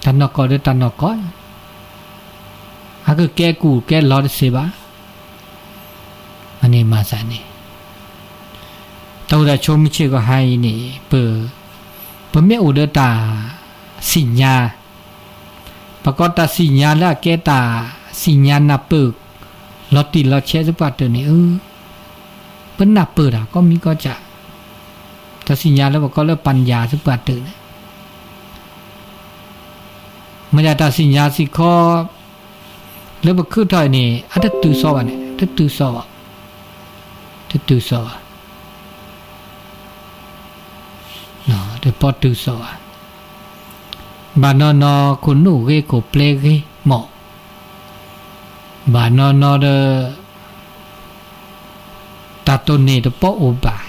တၢ်နီၢ်ကီၢ်ဒီးတၢ်နီၢ်ကီၢ် အကကဲကူၣ်ကဲလီတသ့ဘၣ်. အန့ၣ်မၤစၢ်န့ၣ် တၢ်အိၣ်တၢ်ဆိးမုၢ်ဆ့ၣ်ကီၢ်ဟါအံၤန့ၣ် ပ ပမ့ၢ်အိၣ်ဒီးတၢ်သ့ၣ်ညါ ပကိးတၢ်သ့ၣ်ညါလၢအကဲတၢ်သ့ၣ်ညါနၢ်ပၢၢ် လီၤတံၢ်လီၤဆဲးသပှၢ်တၢၢ်န့ၣ် အၢ ပနၢ်ပၢၢ်တၢ်ကီမံၤကီၢ်စၢ် တၢ်သ့ၣ်ညါလၢပကိးလၢ ပၢၼ်ယၢၢ် သပှၢ်တၢၢ်န့ၣ် မ့ၢ်ဒ်တၢ်သ့ၣ်ညါစ့ၢ်ကီး လၢပခုၣ်ထီၣ်အံၤန့ၣ် အတတုၤစီဘၣ်န့ၣ် တတုၤစီဘၣ် တတုၤစီဘၣ် တပီတုၤစီဘၣ်. ဘၣ်နီၢ်နီၢ် ခိၣ်နူာ်ဂ့ၤ ခိၣ်ပျဲၢ်ဂ့ၤ မ့ၢ် ဘၣ်နီၢ်နီၢ်ဒီး တၢ်တိၢ်နီၣ်တပီအိၣ်ဘၣ်,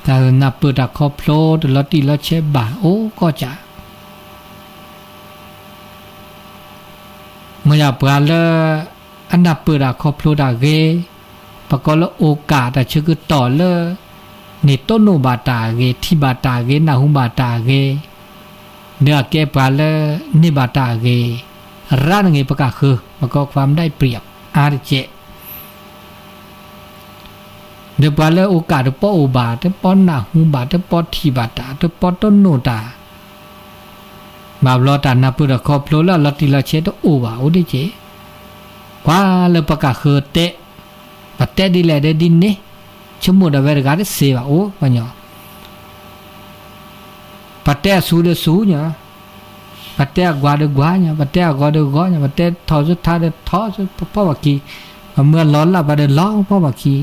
တၢ်နၢ်ပၢၢ်တၢ်ခီဖျိတလီၤတံၢ်လီၤဆဲးဘၣ်အိၣ်ကီၢ်စၢ်. မ့ၢ်ယပှၤလၢအနၢ်ပၢၢ်တၢ်ခီဖျိတၢ်ဂ့ၤ, ပကိးလၢ โอกาส တၢ်ဆၢကတီၢ်လၢ န့ၢ်တိၢ်နီၣ်ဘၣ်တၢ်အဂ့ၤ, ထံၣ်ဘၣ်တၢ်အဂ့ၤ, နၢ်ဟူဘၣ်တၢ်အဂ့ၤ, ဒီးအကဲပှၤလၢန့ၢ်ဘၣ်တၢ်အဂ့ၤ, ရၣ်နဂ့ၤ ပကဃၢၤ, ပကိး ความได้เปรียบ အါတကဲး ဒီးပှၤလၢ โอกาส တပီအိၣ်ဘၣ်, တပီနၢ်ဟူဘၣ်, တပီထံၣ်ဘၣ်တၢ်, တပီတိၢ်နီၣ်တၢ်, ဘၣ်ဘျီတၢ်နၢ်ပၢၢ်တၢ်ခီဖျိလၢ အလီၤတံၢ်လီၤဆဲးတအိၣ်ဘၣ်အိၣ်ဒ်ကဲး, ကွၢ်လၢပကဃၢၤတဲ, ပတဲဒ်လဲၣ်ဒီးဒ်န့ၣ်, ဆိကမိၣ်ဒၣ်ဝဲတဂၤတသ့ဘၣ်အိၣ်, ပှၤညီ ပတဲအစူၤဒီးစူၤညီ, ပတဲအကွၢ်ဒီးကွၢ်ညီ, ပတဲအဂီၤဒီးဂီၤညီ, ပတဲထီၣ်ဆူထါဒီးထီၣ်ဆူဖီၣ်ဘၣ်ခံ, ပမၢလီၤလၢ်ဘၣ်ဒီးလီၤဖီၣ်ဘၣ်ခံ,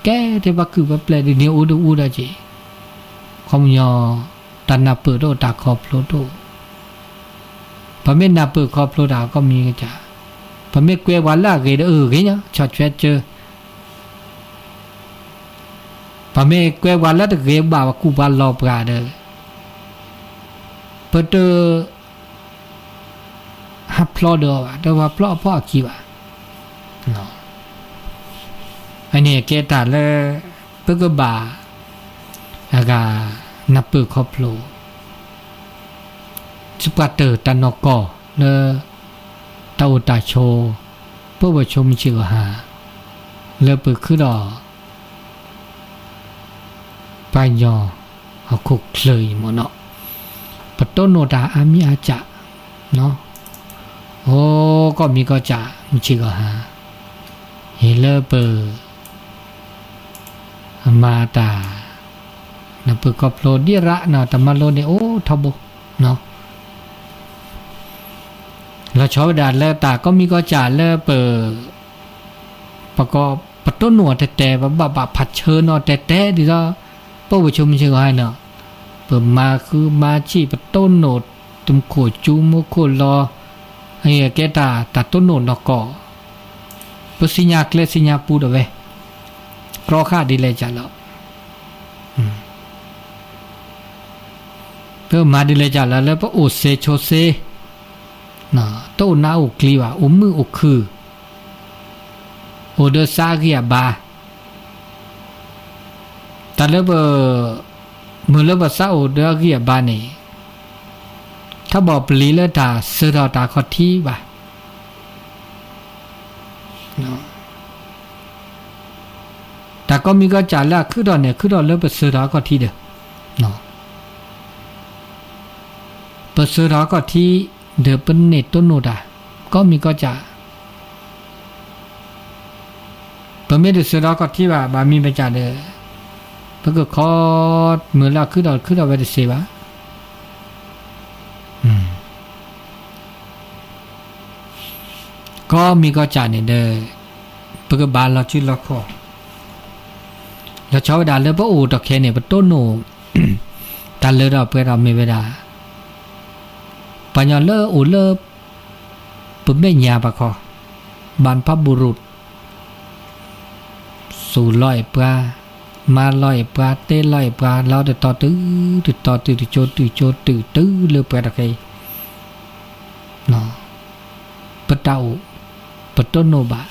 ကဲထဲပှၤကုၢ်ပှၤပျဲၢ်ဒ်န့ၣ်အိၣ်ဒီးအိၣ်ဒၣ်ကဲး, ခီပညီ တၢ်နၢ်ပၢၢ်တအိၣ် တၢ်ခီဖျိတအိၣ်, ပမ့ၢ်နၢ်ပၢၢ်ခီဖျိတၢ်ကီမံၤကစၢ်, ပမ့ၢ်ကွဲပှၤလၢအဂ့ၤဒီးအဂ့ၤညီ, ဆီၣ်ထွဲစၢၤ ပမ့ၢ်ကွဲပှၤလၢတဂ့ၤဘၣ်ပှၤကူၣ်ပှၤလီပှၤဒီး, ပတဟးဖျီဒီးအီၤဘၣ်, တဟးဖျီအဖီၣ်အခံဘၣ်. အန့ၣ်ကဲတၢ်လၢ ပကဘၣ် အဂၤ နၢ်ပၢၢ်ခီဖျိ သပှၢ်တၢၢ်တၢ်နီၢ်ကီၢ်လၢ တၢ်အိၣ်တၢ်ဆိး ပှၤဘၣ်ဆိးမုၢ်ဆ့ၣ်ကီၢ်ဟါ လၢပခုဒီး ပှၤကညီဟီၣ်ခိၣ်ချၢအံၤမ့ၢ်နီၤ, ပတိၢ်နီၣ်တၢ်အါမံၤအါစှၤနီၤ, အိၣ်ကီၢ်မံၤကီၢ်စှၤ မုၢ်ဆ့ၣ်ကီၢ်ဟါ, ဟ့ၣ်လၢပမၤတၢ် နၢ်ပၢၢ်ခီဖျိဒံးရၣ်နီၤ, တၢ်မၤလိန့ၣ်အိၣ်ထီဘိနီၤ, လီၤဆီဝဲဒၣ်လၢတၢ်ကီၢ်မံၤကီၢ်စှၤလၢပ ပက ပတိၢ်နီၣ်အီၤတဲတဲ, ပဘၣ်ဘၣ်ဖးဆၢနီၤတဲတဲဒ်သိး ပှၤဘၣ်ဆိးမုၢ်ဆ့ၣ်ကီၢ်ဟါနီၤ, ပမၤဃုမၤဆံၣ် ပတိၢ်နီၣ် တမူခိၣ်စူၤမူခိၣ်လီၤ, အကဲတၢ် တၢ်တိၢ်နီၣ်နီၢ်ကီၢ်, ပသ့ၣ်ညါကျဲသ့ၣ်ညါပူၤဒၣ်ဝဲ, ကြီဃာ်ဒ်လဲၣ်ကၢ်လီၤ, ပမၤဒ်လဲၣ်ကၢ်လီၤ လၢပအိၣ်စ့ဆိးစ့ တအိၣ်နးအိၣ်ကျံၤဘၣ်, အိၣ်မုာ်အိၣ်ခုၣ်, အိၣ်ဒီးသးအဂံၢ်အဘါ, တၢ်လၢပ မုၢ်လၢပသးအိၣ်ဒီးအဂံၢ်အဘါန့ၣ် ထီဘိပလံၤလၢတၢ်စၢၤထီၣ်တၢ်အခီၣ်ထံးဘၣ်, တၢ်ကီၢ်မံၤကီၢ်စှၤလၢအခုၣ်ထီၣ်န့ၣ် အခုၣ်ထီၣ်လၢပစၢၤထီၣ်အခီၣ်ထံးဒီး ပစၢၤထီၣ်အခီၣ်ထံး ဒီးပန့ၢ်တိၢ်နီၣ်တၢ် ကီၢ်မံၤကီၢ်စှၤ, ပမ့ၢ်တစၢၤထီၣ်အခီၣ်ထံးဘၣ် ဘၣ်မံၤဘၣ်စၢ်ဒီး ပကခီ မုၢ်လၢအခုၣ်ထီၣ်အခုၣ်ထီၣ်ဝဲတသ့ဘၣ်. ကီၢ်မံၤကီၢ်စှၤန့ၣ်ဒီး ပကဘၣ်လီၤတံၢ်လီၤဆဲး လီၤဆီဝဲဒၣ်လၢပအိၣ်တီၢ်ခဲန့ၣ် ပတိၢ်နီၣ် တၢ်လၢထီၣ်ပှဲၤထီၣ်မ့ၢ်ဝဲဒၣ် ပှၤကညီလၢအိၣ်လၢ ပမဲာ်ညါပှၤခီ บรรพบุรุษ သူၣ်လီၤအဲၣ်ပှၤ မၤလီၢ်ပှၤ တ့လီၢ်ပှၤ လီၤတတီၤတုၤ တတီၤတုၤ တကၠိတုၤကၠိ တုၤတုၤလၢပှဲၤထီၣ်ခဲအံၤ နီၤ ပတၢ်အိၣ် ပတိၢ်နီၣ်ဘၣ်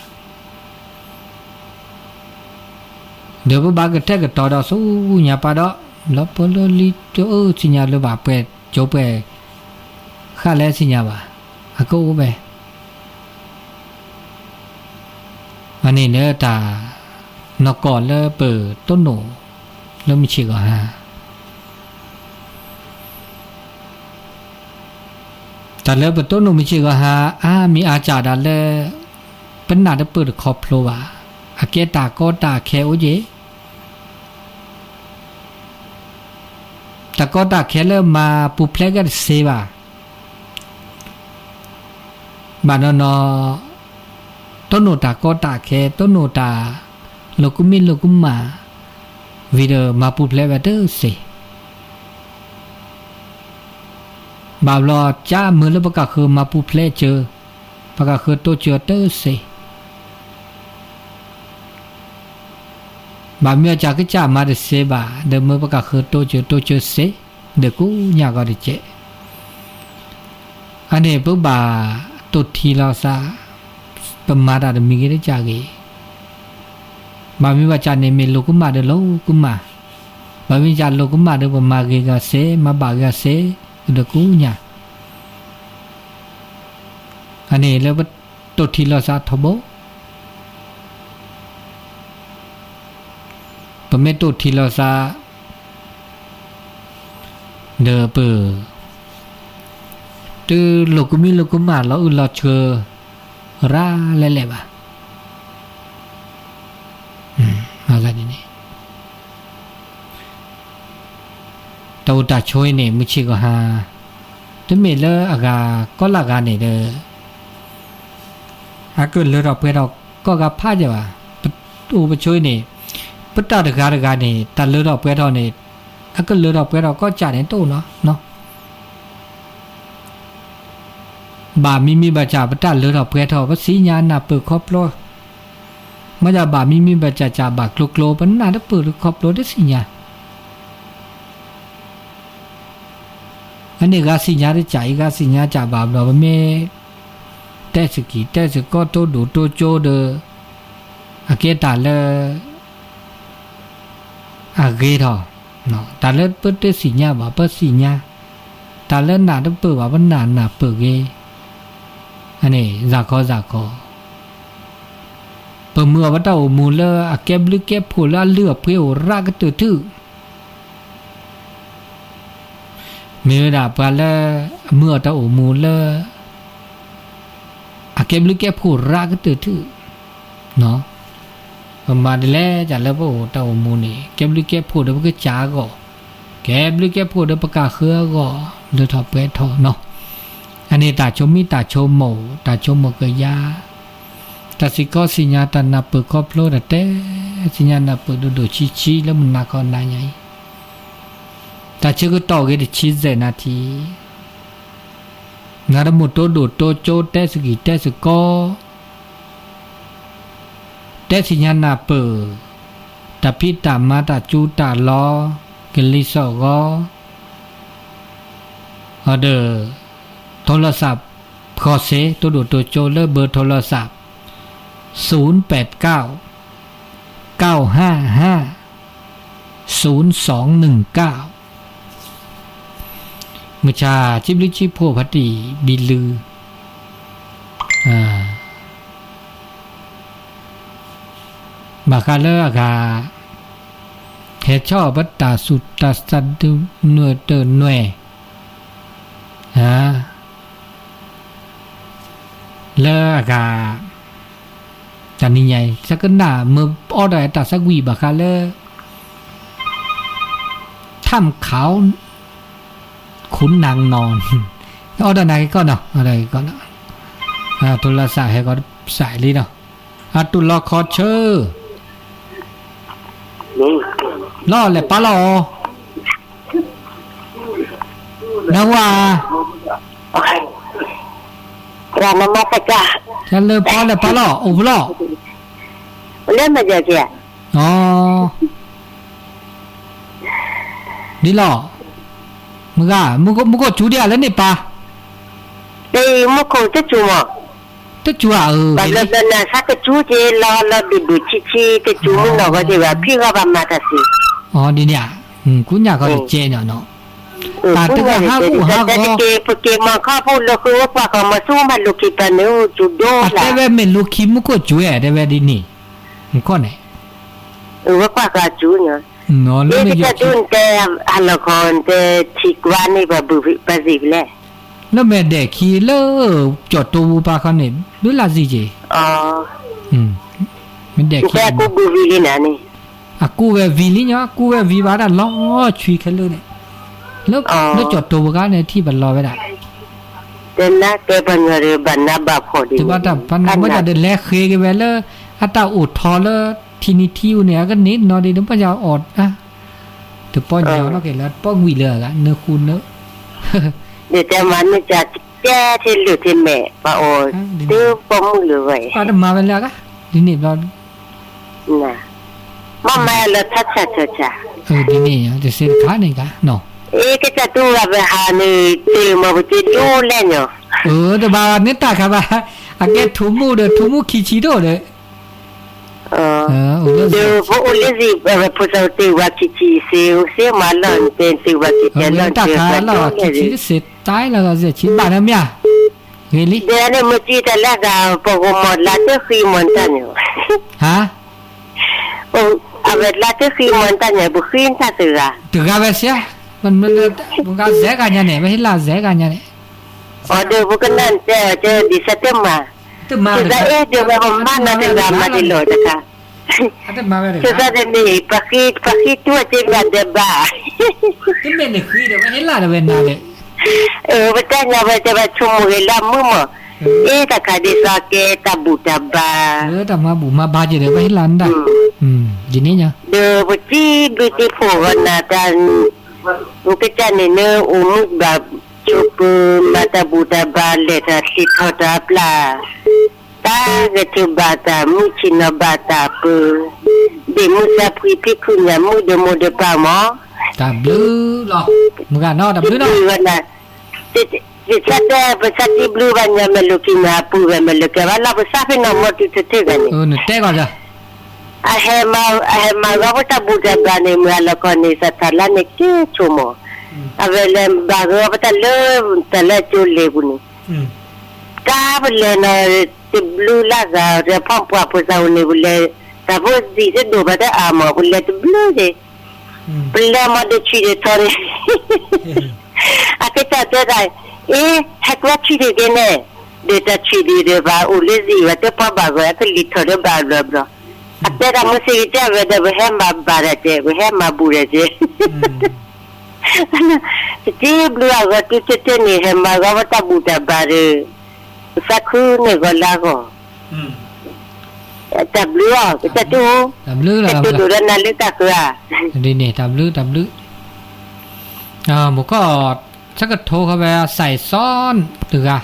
ဒီးပဘၣ်ကထဲကတီၤဒီးဆူညါပၢ်ဒီး လီၤပှဲၤလၢလံ တအၢသ့ၣ်ညါလၢၤဘၣ် ပှဲၤ ကၠိပှဲၤ ဃၣ်လဲသ့ၣ်ညါဘၣ် အကအိၣ်ဝဲ အန့ၣ်လၢတၢ်နီၢ်ကီၢ်လၢပတိၢ်နီၣ်လၢမုၢ်ဆ့ၣ်ဂီၤဟါ တၢ်လၢပတိၢ်နီၣ်မုၢ်ဆ့ၣ်ဂီၤဟါ အါမံၤအါစှၤဒၣ်လၢ ပနၢ်တပၢၢ်တခီဖျိဘၣ် အကဲတၢ်ကီတၢ်ခဲအိၣ်က့ၤ တၢ်ကီတၢ်ခဲလၢမၤပူၤဖျဲးကဲတသ့ဘၣ် ဘၣ်နီၢ်နီၢ် တိၢ်နီၣ်တၢ်ကီတၢ်ခဲ တိၢ်နီၣ်တၢ်လိာ်ကူမံလိာ်ကူမၣ် ဝံၤဒီးမၤပူၤဖျဲးဝဲတသ့ ဘၣ်ဘျီကၢ်မုာ်လၢပကဃုမၤပူၤဖျဲးစၢၤ ပကဃုတိစၢၤတသ့ ဘၣ်မ့ၢ်အကၢ်ကစၢ်မၤတသ့ဘၣ် ဒီးမ့ၢ်ပကဃုတိစၢၤ တိစၢၤသ့ ဒီးကိးညါကီးတကဲး အန့ၣ်ပဘၣ်တိၢ်ထံလီၤသး ပမၤတၢ်တမံၤဂ့ၤတကၢ်ဂ့ၤ ဘၣ်မ့ၢ်ဘၣ်ကၢ်န့ၣ် မ့ၢ်လိာ်ကူမၣ်ဒီးလိာ်ကူမၣ် ဘၣ်မ့ၢ်ကၢ်လိာ်ကူမၣ်ဒီးပမၤဂ့ၤဂ့ၤသ့ မၤဘၣ်ဂ့ၤသ့ ဒီးကိးညါ အန့ၣ်လၢပတိၢ်ထံလီၤသးထီဘိ ပမ့ၢ်တိၢ်ထံလီၤသး ဒီးပ တလိာ်ကူမံလိာ်ကူမၣ်လီၤအုၣ်လီၤဆှၢ ရၤလဲၣ်လဲၣ်ဘၣ် အဂၤဒ်န့ၣ် တၢ်အိၣ်တၢ်ဆိးအံၤန့ၣ် မုၢ်ဆ့ၣ်ဂီၤဟါ တမ့ၢ်လၢအဂၤကီလၢဂၤန့ၣ်ဒီး အကလၢထီၣ်ပှဲၤထီၣ်ကီၢ်ဂၤဖးယံာ်ဘၣ်. ပအိၣ်ပဆိးအံၤန့ၣ် ပတၢ်တဂၤတဂၤန့ၣ် တၢ်လၢထီၣ်ပှဲၤထီၣ်န့ၣ် အကလၢထီၣ်ပှဲၤထီၣ်ကီၢ်ကၢ်န့ၣ်တအိၣ်နီၤနီၤ. ဘၣ်မံမံဘၣ်စၢ် ပတၢ်လၢထီၣ်ပှဲၤထီၣ် ပသ့ၣ်ညါနၢ်ပၢၢ်ခီဖျိ မ့ၢ်ဒၣ်ဘၣ်မံမံဘၣ်စၢ်စၢ် ဘၣ်ကျိကျိ ပနၢ်တပၢၢ်တခီဖျိတသ့ၣ်ညါ. အန့ၣ်ဂၤသ့ၣ်ညါတစၢ် အံၤဂၤသ့ၣ်ညါစၢ်ဘၣ်ဘျီ ပမ့ၢ်တဲသကိး တဲသကိး တိဒိၣ်တိကၠိဒီး အကဲတၢ်လၢ အဂ့ၤထီၣ် တၢ်လၢပတသ့ၣ်ညါဘၣ် ပသ့ၣ်ညါ တၢ်လၢနၢ်တပၢၢ်ဘၣ် ပနၢ်နၢ်ပၢၢ်ဂ့ၤ. အန့ၣ် စ့ၢ်ကီးစ့ၢ်ကီး ပမုာ်အီၤပတၢ်အိၣ်မူလၢအကဲဘျုးကဲဖှိၣ် လၢအလုၢ်အပှ့ၤအိၣ်ရၣ်ကတၢၢ်ထူၣ် မ့ၢ်ဝဲဒၣ်ပှၤလၢအမုာ်အီၤတၢ်အိၣ်မူလၢ အကဲဘျုးကဲဖှိၣ်ရၣ်ကတၢၢ်ထူၣ် ပမၤဒ်လဲၣ် တၢ်လၢပအိၣ်တၢ်အိၣ်မူန့ၣ် ကဲဘျုးကဲဖှိၣ်ဒီးပကစၢ်အဂီၢ် ကဲဘျုးကဲဖှိၣ်ဒီးပကဃုအဂီၢ် လၢထီၣ်ပှဲၤထီၣ်နီၤ. အန့ၣ်တၢ်ဆိမိၣ်တၢ်ဆိကမိၣ် တၢ်ဆိကမိၣ်ကယၤ တၢ်သ့ၣ်ကီၢ်သ့ၣ်ညါ တၢ်နၢ်ပၢၢ်ခီဖျိ တၢ်တဲသ့ၣ်ညါနၢ်ပၢၢ် ဒိၣ်ဒိၣ်ဆံးဆံး လၢမုၢ်နၤခီနၤညါအံၤ တၢ်ဆၢကတီၢ်ဂ့ၤ တဆံယဲၢ်နၣ်ရံၣ် နၤတမုာ်တိဒိၣ်တိကၠိ တဲသကိးတဲသကိး တဲသ့ၣ်ညါနၢ်ပၢၢ် တၢ်ဖံးတၢ်မၤ တၢ်စူးတၢ်လီၤ ကလံၤစိးဂီၤ အဒီး ထိလီသး ဃီၤစ့ တိဒိၣ်တိကၠိ လၢဘၢၣ်ထိလီသး သုၣ်ပႅတ်ႇၵဝ်ႈ ၵဝ်ႈႁႃႈႁႃႈ သုၣ်သွင်ၼိုင်ႈၵဝ်ႈ မုၢ်ဆၢ စံးဘျုးစံးဖှိၣ် ဖါတံၢ်ဘံလု ဘၣ်ဃးလၢအဂၤ ဟဲဆီၣ်ပတၢ်သူၣ်တၢ်သး ဒုးနွဲၣ်တနွဲၣ် လၢအဂၤ တနံၤညါအံၤ သကနၣ် မ့ၢ်အိၣ်ဒီးတၢ်သးကွံာ်ဘၣ်ဃးလၢ ထမ်ႈခၢဝ် ခုၣ်နၢင်းနီၢ် အိၣ်ဒီးနၤက့ၤကီးနီၤ အိၣ်ဒီးက့ၤကီးနီၤ ထိလီသးဟဲကီး စဲးလံနီၤ အတူၢ်လိာ်ခီဆၢ လီၤလဲၤပာ်လီၤအီၤ နဝၤ ရၢၣ် နမစကား တၢ်လၢပီၣ်လဲၤပာ်လီၤ အိၣ်ဖဲလဲၣ် လၢမၤစၢၤက့ၤ အိၣ် လီၤ. မုၢ်ဂၤ မုၢ်ကိၣ် မုၢ်ကိၣ်စူဒံးလၢန့ၣ်ပၢ်. တမုၢ်ကိၣ်တစူမး. တစူဧါ. အၢ ဘၣ်လၢ ဘၣ်နၤဆါကစူက့ၤလီၤ လီၤဘုၣ်ဘုၣ်ဆံးဆံး တစူမုၢ်နီၢ်ဂီၢ်က့ၤဘၣ် ဖံးဂီၢ်ဘၣ်မၤတၢ်စံး. အီ ဒ်န့ၣ်ဧါ. အၢ ကူညၣ်ခီတကဲနီၤနီၤ. တၢ်တဂၤဟးအိၣ်ဟးဂီၤ ပက့ၤမၤခီဖိလၢဃု ဝဲပှၤကီၢ်မၤဆူမၤလိာ်ခံပၢ်န့ၣ် အိၣ်စူဒိၣ်လၢ်. တဲဝဲမ့ၢ်လိာ်ခံမုၢ်ကိၣ်စူဧါ တဲဝဲဒ်န့ၣ်. မုၢ်ကိၣ်န့ၣ် အၢ ဝဲပှၤကီၢ်စူညါ. နီၤ လၢမ့ၢ်ယိာ်ခံ ကစၢ်ဒုးတဲ ဟါလီၤခီတဲ ထံကွၢ်န့ၣ် ပှၤဘုၣ်ပှၤစံးဖဲလဲၣ်. လၢမဲာ်ဒဲးခံလၢ ကၠီၣ်တိဝူပှၤခီန့ၣ် ဘုလၢ်စံးက့ၤ. အီ မဲာ်ဒဲးခံ တဲကူဘုၣ်ဝံၤလံနၤန့ၣ်. အကူဝဲဝံၤလံညါ ကူဝဲဝံၤဘၣ်ဒၣ်လီၤဆွံခဲလၢာ်န့ၣ်. လၢ လၢကၠီၣ်တိဝူခါန့ၣ် ထံၣ်ပလီၤဝဲဒၣ်. တဲနၤကဲပှၤညီဒီးဘၣ်နးဘၣ်ဖှီၣ်ဒံး တဘၣ်တၢ်ပနး မ့ၢ်ဒၣ်ဒီးလဲၤဃ့က့ၤဝဲလၢ အတၢ်အိၣ်ထီလၢ ထံနံၤထံအိၣ်န့ၣ် အကန့ၣ်နီၤဒံး တဘၣ်ယၤအီၣ် အ တပီၢ်ညီနီၢ်က့ၤလၢ တပီၢ်ကွံာ်လၢအဂၤ နဃုနၢ ဒ်တဲမၤန့ၢ်ကၠၢ်ကဲထဲလုာ်ထဲမဲာ် ပှၤအီၣ် ဒ်န့ၣ် တပီၢ်မုၢ်လၢၤဝဲ ပှၤတမၤဝဲလၢအဂၤ ဒ်န့ၣ်ဘျီ နၤ မ့ၢ်မၤလၢထးဆးဆးဆး အၢ ဒ်န့ၣ် တစဲးတခါန့ၣ်ကနီၤ အ့ ကစၢ်တူၢ်ဝဲပဟးန့ၣ် တမၤပက့ၤဒိၣ်လဲၣ်ညီ အၢ တဘၣ်န့ၣ်တၢ်ခါဘၣ် အကဲထူမူဒီး ထူမူခံဆံးဒိၣ်ဒီး အၢ ဒီးပအိၣ်လၢစံး ပဖိသၣ်တ့ၢ်ဝဲခံဆံးစ့ စ့မးလီၤ တ့ၢ်ဝဲခံဆံးစ့ တၢ်ခါလီၤ ခံဆံးစ့တၢ်လီၤ ဆံးဘၣ်နမ့ၢ်ဧါ ဂ့ၤလံ ဒီးန့ၣ်မ့ၢ်ကံတၢ်လၢဂၤ ပဂီၢ်မီၢ်လါတဃံမီၢ်တၢ်န့ၣ် ဟါ အဝဲလါတဃံမီၢ်တၢ်န့ၣ် ပဃံတၢ်တဂၤ တဂၤဝဲစ့ မ့ၢ် မ့ၢ်ဂၤစဲဂၤညါန့ၣ် မ့ၢ်ဟ့ၣ်လၢစဲဂၤညါန့ၣ် အီ ဒီးပကနၣ်တဲအီၤကဲ ဒ်စဲတမၤ တမၤ စံးစဲအ့ ဒီးဝဲပမၤနၤတဂၤမၤဒ်လီၤတခါ စံးစဲတမ့ၢ် ပဃံ ပဃံတူၢ်အစ့ဘၣ်ဒီးဘၣ် တမ့ၢ်နဃံဒီး ပဟ့ၣ်လၢဒီးဝဲနၤဒီး အၢ ပတၢ်ညါဝဲတဲဝဲဆိကမိၣ်ဂ့ၤလၢမုၢ်မီၢ် အ့ တၢ်ခါဒ်သိးကဲတၢ်ဘူၣ်တၢ်ဘါ လၢတၢ်မၤဘူၣ်မၤဘါက့ၤဒီး ပဟ့ၣ်လၢနၤ ဒ်န့ၣ်ညါ ဒီးပစံးဘျုးစံးဖှိၣ်ဂီၤနၤတၢ် ပကစၢ်န့ၣ် နအိၣ်မူဘၣ်ဆိးပၢၤ မၤတၢ်ဘူၣ်တၢ်ဘါ လဲၤတၢ်သ့ၣ်ထီၣ်တၢ်ပျၢ် တၢ်ဂဲၤထၢၣ်ဘၣ်တၢ်မုၢ်ဆ့ၣ်နီၤဘၣ်တၢ်ပၢၤ ဒ့ၣ်မုၣ်စၢ်ဖှံဖံးခုညၣ်မုၣ်ဒီးမိၢ်ဒီးပၢ်မီၢ် တၢ်ဘျုးလီၤ မုၢ်ဂၤနီၤ တၢ်ဘျုးနီၤ စံးဘျုးဂီၤနၤ စံး စံးဆၢတဲ ပစံးဘျုးဘၣ်ညီ မဲာ်လိာ်ခံနၤ ပုၢ်ဝဲၢ်မဲာ်လိာ်ကဲဘၣ်လီၤ ပစံးဖဲနီၢ်မီၢ်တုၤတထံၣ်ဂၤန့ၣ် အၢ နတဲဂီၤဒီး အဟဲမၤ အဟဲမၤဂီၤပတၢ်ဘူၣ်တၢ်ဘါန့ၣ် မုၢ်ဂၤလီၤခီန့ၣ် စးထီၣ်လၢန့ၣ်က့ၤဆိကမိၣ် အဝဲလဲၤဘါဂီၤပတၢ်လၢ တၢ်လၢကၠိလဲၤပူၤန့ၣ် တၢ်ပလဲၤနီၤ တဘျုးလၢ်ဂၤ ဒီးဖီၣ်ပှၢ်ဖိသၣ်အိၣ်န့ၣ် ပလဲၤ တၢ်ဖိသံၣ်တဒိၣ်ဘၣ်တအါမး ပလဲၤတဘျုးက့ၤ ပလဲၤမၤဒီးဆွံဒ့ၣ်ထီၣ်န့ၣ် အကစၢ်တဲတၢ် အ့ ဟဲကွၢ်ဆွံဒ့ၣ်က့ၤန့ၣ် ဒီးတၢ်ဆွံဒ့ၣ်ဒီးပှၤအိၣ်လၢစံးဝဲတပီၢ်ဘၣ်ဂီၤ အကလံၤထီၣ်ဒီးဘၣ်ဘျီဘျီ အတဲတၢ်မုၢ်ဆ့ၣ်ကတဲဝဲဒီး ပဟဲမၤဘါတၢ်ကဲ ပဟဲမၤဘူၣ်တၢ်ကဲ ပစံးဘျုးအဂီၢ်တုၤတထံၣ်န့ၣ် ဟဲမၤဂီၤပတၢ်ဘူၣ်တၢ်ဘါဒီး ပသးခုန့ၢ်ဂီၤလၢဂီၢ် တၢ်ဘျုးအီၤ ကစၢ်တူၢ် တၢ်ဘျုး ကစၢ်တူၢ်ဒိၣ်ဒီးနၤလၢတၢ်ဃုဧါ ဒ်န့ၣ် တၢ်ဘျုး တၢ်ဘျုး အၢ မုၢ်ကီၢ် ဆၢကထိခီဝဲ စဲးစီတဂၤ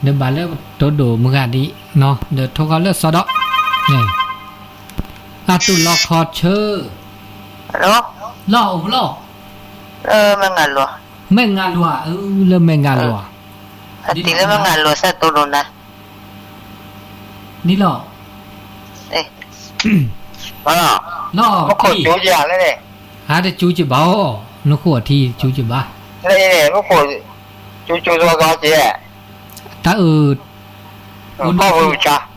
ဒီးဘၣ်လၢတိၢ်ဒိၣ်မုၢ်ဂၤဒ်နီၤ ဒီးထိခီလၢစီဒီး အတူၢ်လီၤခီဆၢ ဟဲလီၤ လီၤအိၣ်လီၤ မဲၢ်ငါလွၤ မဲၢ်ငါလွၤ အၢ လၢမဲၢ်ငါလွၤ ဒ်လၢမဲၢ်ငါလွၤ စဲးတိၢ်ဒိၣ်နၤ န့ၣ်လီၤ လီၤ မုၢ်ခိၣ်စူက့ၤလဲၣ်န့ၣ် ဟးတစူက့ၤဘၣ်အီၤ နခိၣ်အထံစူက့ၤဘၣ် လၢန့ၣ် မုၢ်ခိၣ် စူစူစီစီက့ၤ တၢ်အၢ ဖီၣ်ဝံၤဝံၤဆါ ဖီၣ်လံဧါ ဝံၤဧါ ဖီၣ်စ့က့ၤ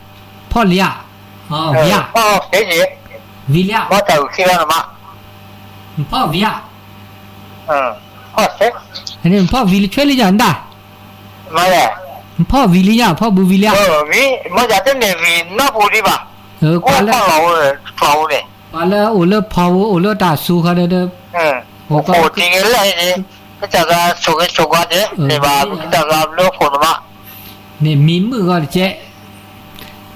ဝံၤလံဧါ ဘီတၢ်အုၣ်ခံလီၤနမး ဖီၣ်ဝံၤဧါ ဖီၣ်စ့ ဖီၣ်ဝံၤလံဆွဲလံယၤနဒၣ် မ့ၢ်လဲၣ် ဖီၣ်ဝံၤလံယၤ ဖီၣ်ဘူးဝံၤလံဧါ ဝံၤ မ့ၢ်ယၤတန့ၢ်ဝံၤနီၢ်ပူၤဒံးဘၣ် အၢ ကွၢ်လၢ ဖီၣ်လီၤဝဲ ဖီၣ်ဝဲန့ၣ် ပှၤလၢအိၣ်လၢဖီဝူ အိၣ်လၢတၢ်စူၤဃီဒီး အိၣ်ခိၣ်တံၢ်ဂ့ၤလဲၣ်န့ၣ် ကစၢ်ယွၤဆိၣ်ဂ့ၤဆိၣ်ဝါက့ၤ န့ၣ်ဘၣ် ကစၢ်ယွၤဘျုးဖှိၣ်နမး န့ၣ်မံၤမုာ်ဂီၤတကဲး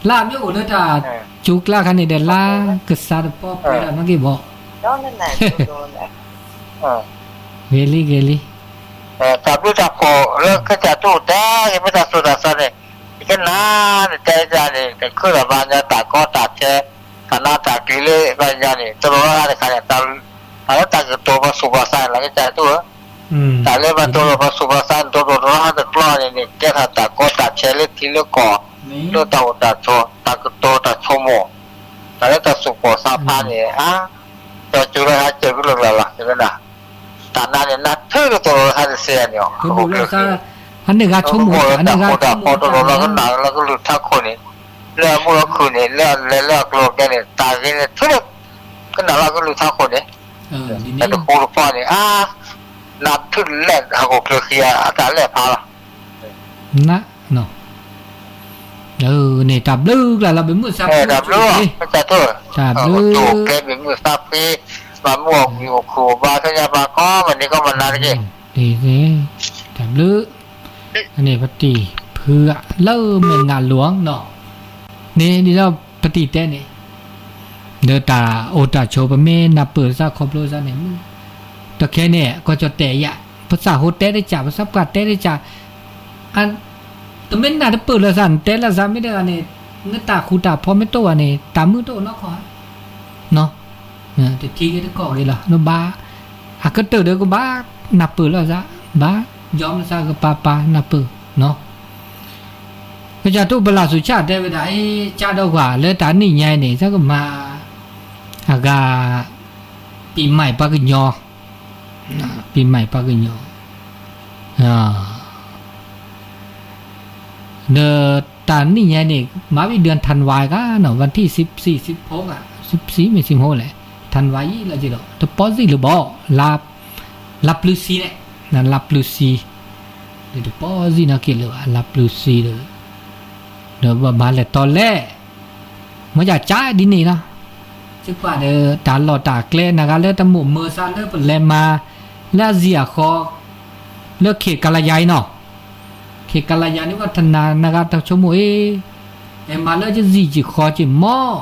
လၢအမ့ၢ်အိၣ်လၢတၢ် စူၤကျါခါန့ၣ်ဒီး လၢကစၢ်တပီၢ်ပှဲၤဒၣ်နီၢ်က့ၤဘၣ် ဂ့ၤလံ ဂ့ၤလံ တၢ်ဘျုးတၢ်ဖှိၣ်လၢကစၢ်တူၢ်တဲ မ့ၢ်တၢ်စိတၢ်ဆှံန့ၣ် ယကနၣ်န့ၣ် တဲယၤန့ၣ် တခုၣ်လီၤဘၣ်ညီတၢ်ကီတၢ်ခဲ တၢ်နးတၢ်ကျံၤလၢဘၣ်ယၤန့ၣ် တလိၣ်လၢ်တခါန့ၣ် တၢ် အလၢတၢ်ကတိၤပှၤသူၣ်ပှၤသးလၢကစၢ်တူၢ်ဧၢ တၢ်လၢပှၤတိၤလီၤပှၤသူၣ်ပှၤသး တိၤတိၤတိၤဟးတကျီန့ၣ်န့ၣ် ကဲထီၣ်တၢ်ကီတၢ်ခဲလၢထံလၢကီၢ် လၢတၢ်အိၣ်တၢ်ဆိး တၢ်ကတိၤတၢ်ဆိကမိၣ် တၢ်လၢတၢ်သူၣ်ပိာ်သးဖးန့ၣ် အါ ကၠီၤစူၤလၢဟးစၢၤကလုာ်လၢ်လၢ် တဲဝဲဒၣ် တၢ်နါန့ၣ် နါထုးကတိၤလီၤဟးတသ့န့ၣ် ဟးန့ၢ်ဂၤဆိကမိၣ် တၢ်ဃူတၢ်ဖိး တိၤလီၤလၢကနၣ်လၢကလုၢ်ထးခိၣ်န့ၣ် လၢအမူအခုၣ်န့ၣ် လၢအလဲၤလၢအကျိၤအကျဲန့ၣ် တၢ်ဂ့ၤန့ၣ် ထုးလၢကနၣ်လၢကလုၢ်ထးခိၣ်န့ၣ် တၢ်တဃူတဖိးန့ၣ် အါ နါထုးလဲၣ် ဟးဂီၤကျၢၤဃံအတၢ်လဲၣ်ဖးလီၤ နါ နီၤ န့ၣ် တၢ်ဘျုးကျါလီၤ ပမုၢ်သးဖှံ တၢ်ဘျုး ကၠီၤစူၤ ကဲပမုၢ်သးဖှံ မၤမုၢ်အီၣ်မုၢ်အီၣ်ခုၣ်ဘါ ဆူညါပှၤကိးမုၢ်နံၤကိးမုၢ်နၤတက့ၢ် တၢ်ဘျုး အန့ၣ် ပတံၤဖုလၢမဲာ်ငါလိၤနီၤ န့ၣ် ဒ်သိးပတံၤတဲန့ၣ် ဒီးတၢ်အိၣ်တၢ်ဆိး ပမ့ၢ်နၢ်ပၢၢ်စ့ၢ်ကီးခီဖျိစ့ၢ်န့ၣ် တခဲန့ၣ် ကီၢ်ကၠီၣ်တဲာ်ယၤ ပသးဟိတဲတကး ပသးပှၢ်တဲတကး အ တမ့ၢ်နၢ်တပၢၢ်လၢသး နတဲလၢသးမ့ၢ်တဂၤန့ၣ် နတၢ်ဃူတၢ်ဖိးမ့ၢ်တအိၣ်ဘၣ်န့ၣ် တၢ်မုာ်တအိၣ်နီတခီၣ်ဧါ နီၤ တထံၣ်ဂ့ၤတကီၢ်ဂ့ၤလီၤ နဘၣ် အကတၢၢ်ဒီးကဘၣ်နၢ်ပၢၢ်လၢသး ဘၣ် ယီမသးကပၤပၤနၢ်ပၢၢ်နီၤ ကစၢ်တူၢ်ပလၢ်သူၣ်ဆၣ်တဲဝဲဒၣ် အ့ ကၢ်ဒီးကွၢ်လၢတၢ်နံၣ်ညါအံၤန့ၣ် သးကမၤ အဂၤ ပီမးပှၤကညီ ပီမးပှၤကညီ အ ဒီးတၢ်နံၣ်ညါန့ၣ် မၤဝံၤ เดือนธันวา ကနီၤ วันที่สิบสี่ สิบหก อ่ะ สิบสี่ မ့ၢ် สิบหก လဲၣ် ธันวา ယံာ်လီၤက့ၤဒီး တပီၢ်စံၣ်လၢၤဘၣ် လါ လါပျုၤဆံန့ၣ် လါပျုၤဆံ ဒီးတပီၢ်စံၣ်နီၢ်က့ၤလၢၤဘၣ် လါပျုၤဆံဒီး ဒီးဘၣ်မၤလဲၤတီလဲၣ် မ့ၢ်ယကၢ်ဒ်န့ၣ်လီၤ စ့ၢ်ကီးဒီး တၢ်လီၢ်တၢ်ကျဲ နဂၤလၢတမိၣ်မၢသးလၢပလဲၤမၤ လၢအစံၣ်အဃီ လၢ เขตการยาง အံၤနီၤ เขตการยาง นี่ วัฒนา နဂၤတဆိကမိၣ်အ့ အဲၣ်မၤလၢစံၣ်စံၣ်ဃီစ့ၢ်မီၢ်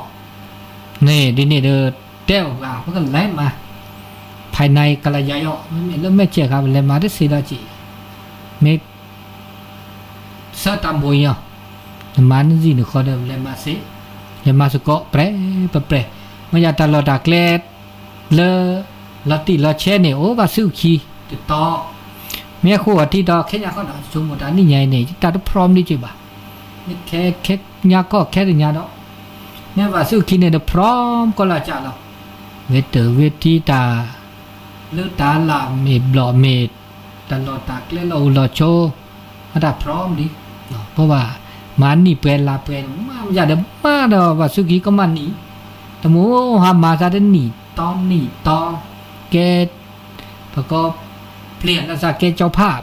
န့ၣ် ဒ်န့ၣ်ဒီး တဲအီၤပှၤ ပကလဲၤမၤ ภายในการยาง ယီၤ မ့မ့ၢ်လၢမဲၢ်ဆဲးခါ ပလဲၤမၤတသ့ဒီးက့ၤ မ့ၢ် ဆၢတၢ်မိၣ်အီၤ နမၤနစံၣ်နဃီဒီး လဲၤမၤသ့ လဲၤမၤစ့ၢ်ကီး ပြဲၢ် ပြဲၢ် ပြဲၢ် မ့ၢ်ယတၢ်လီၢ်တၢ်ကျဲ လၢ လီၤတံၢ်လီၤဆဲးန့ၣ် အိၣ်ဘၣ်စုခံ တတီၤ မ့ၢ်ဃိအထံတီၤ ခဲညါခီဒီး ဆိကမိၣ်တၢ်နံၣ်ညါအံၤန့ၣ် တၢ်တ พร้อม ဒံးက့ၤဘၣ် မ့ၢ်ခဲ ခဲညါကီၢ်ခဲတညါဒီး မ့ၢ်ဘၣ်စုခံန့ၣ်ဒီး พร้อม ကီးလီၤကးလီၤ ဝဲတၢ်ဝဲထံတၢ် လၢတၢ်လၢ်မ့ၢ်ဘျီၣ်မ့ၢ် တၢ်လီၢ်တၢ်ကျဲလီၢ်အိၣ်လီၢ်ဆိး အတၢ် พร้อม ဒံး เพราะว่า မၤနံၣ်ပှဲၤလါပှဲၤ မၤမ့ၢ်ယၤဒီးမၤဒီး ဘၣ်စုခံကမၣ်နံၣ် တမူဟးမၤသးတနံၣ်တီနံၣ်တီ ကဲ ပကီၢ်ပျဲၢ်လၢသးကဲကၠီဖး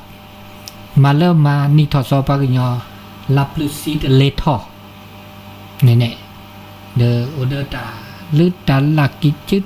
မၤလၢမၤနံၣ်ထီၣ်သီပှၤကညီ လါပျုၤဆံတလဲၤထီၣ် န့ၣ်န့ၣ် ဒီးအိၣ်ဒီးတၢ် လၢတၢ်လၢ်ကံၢ်ကၢ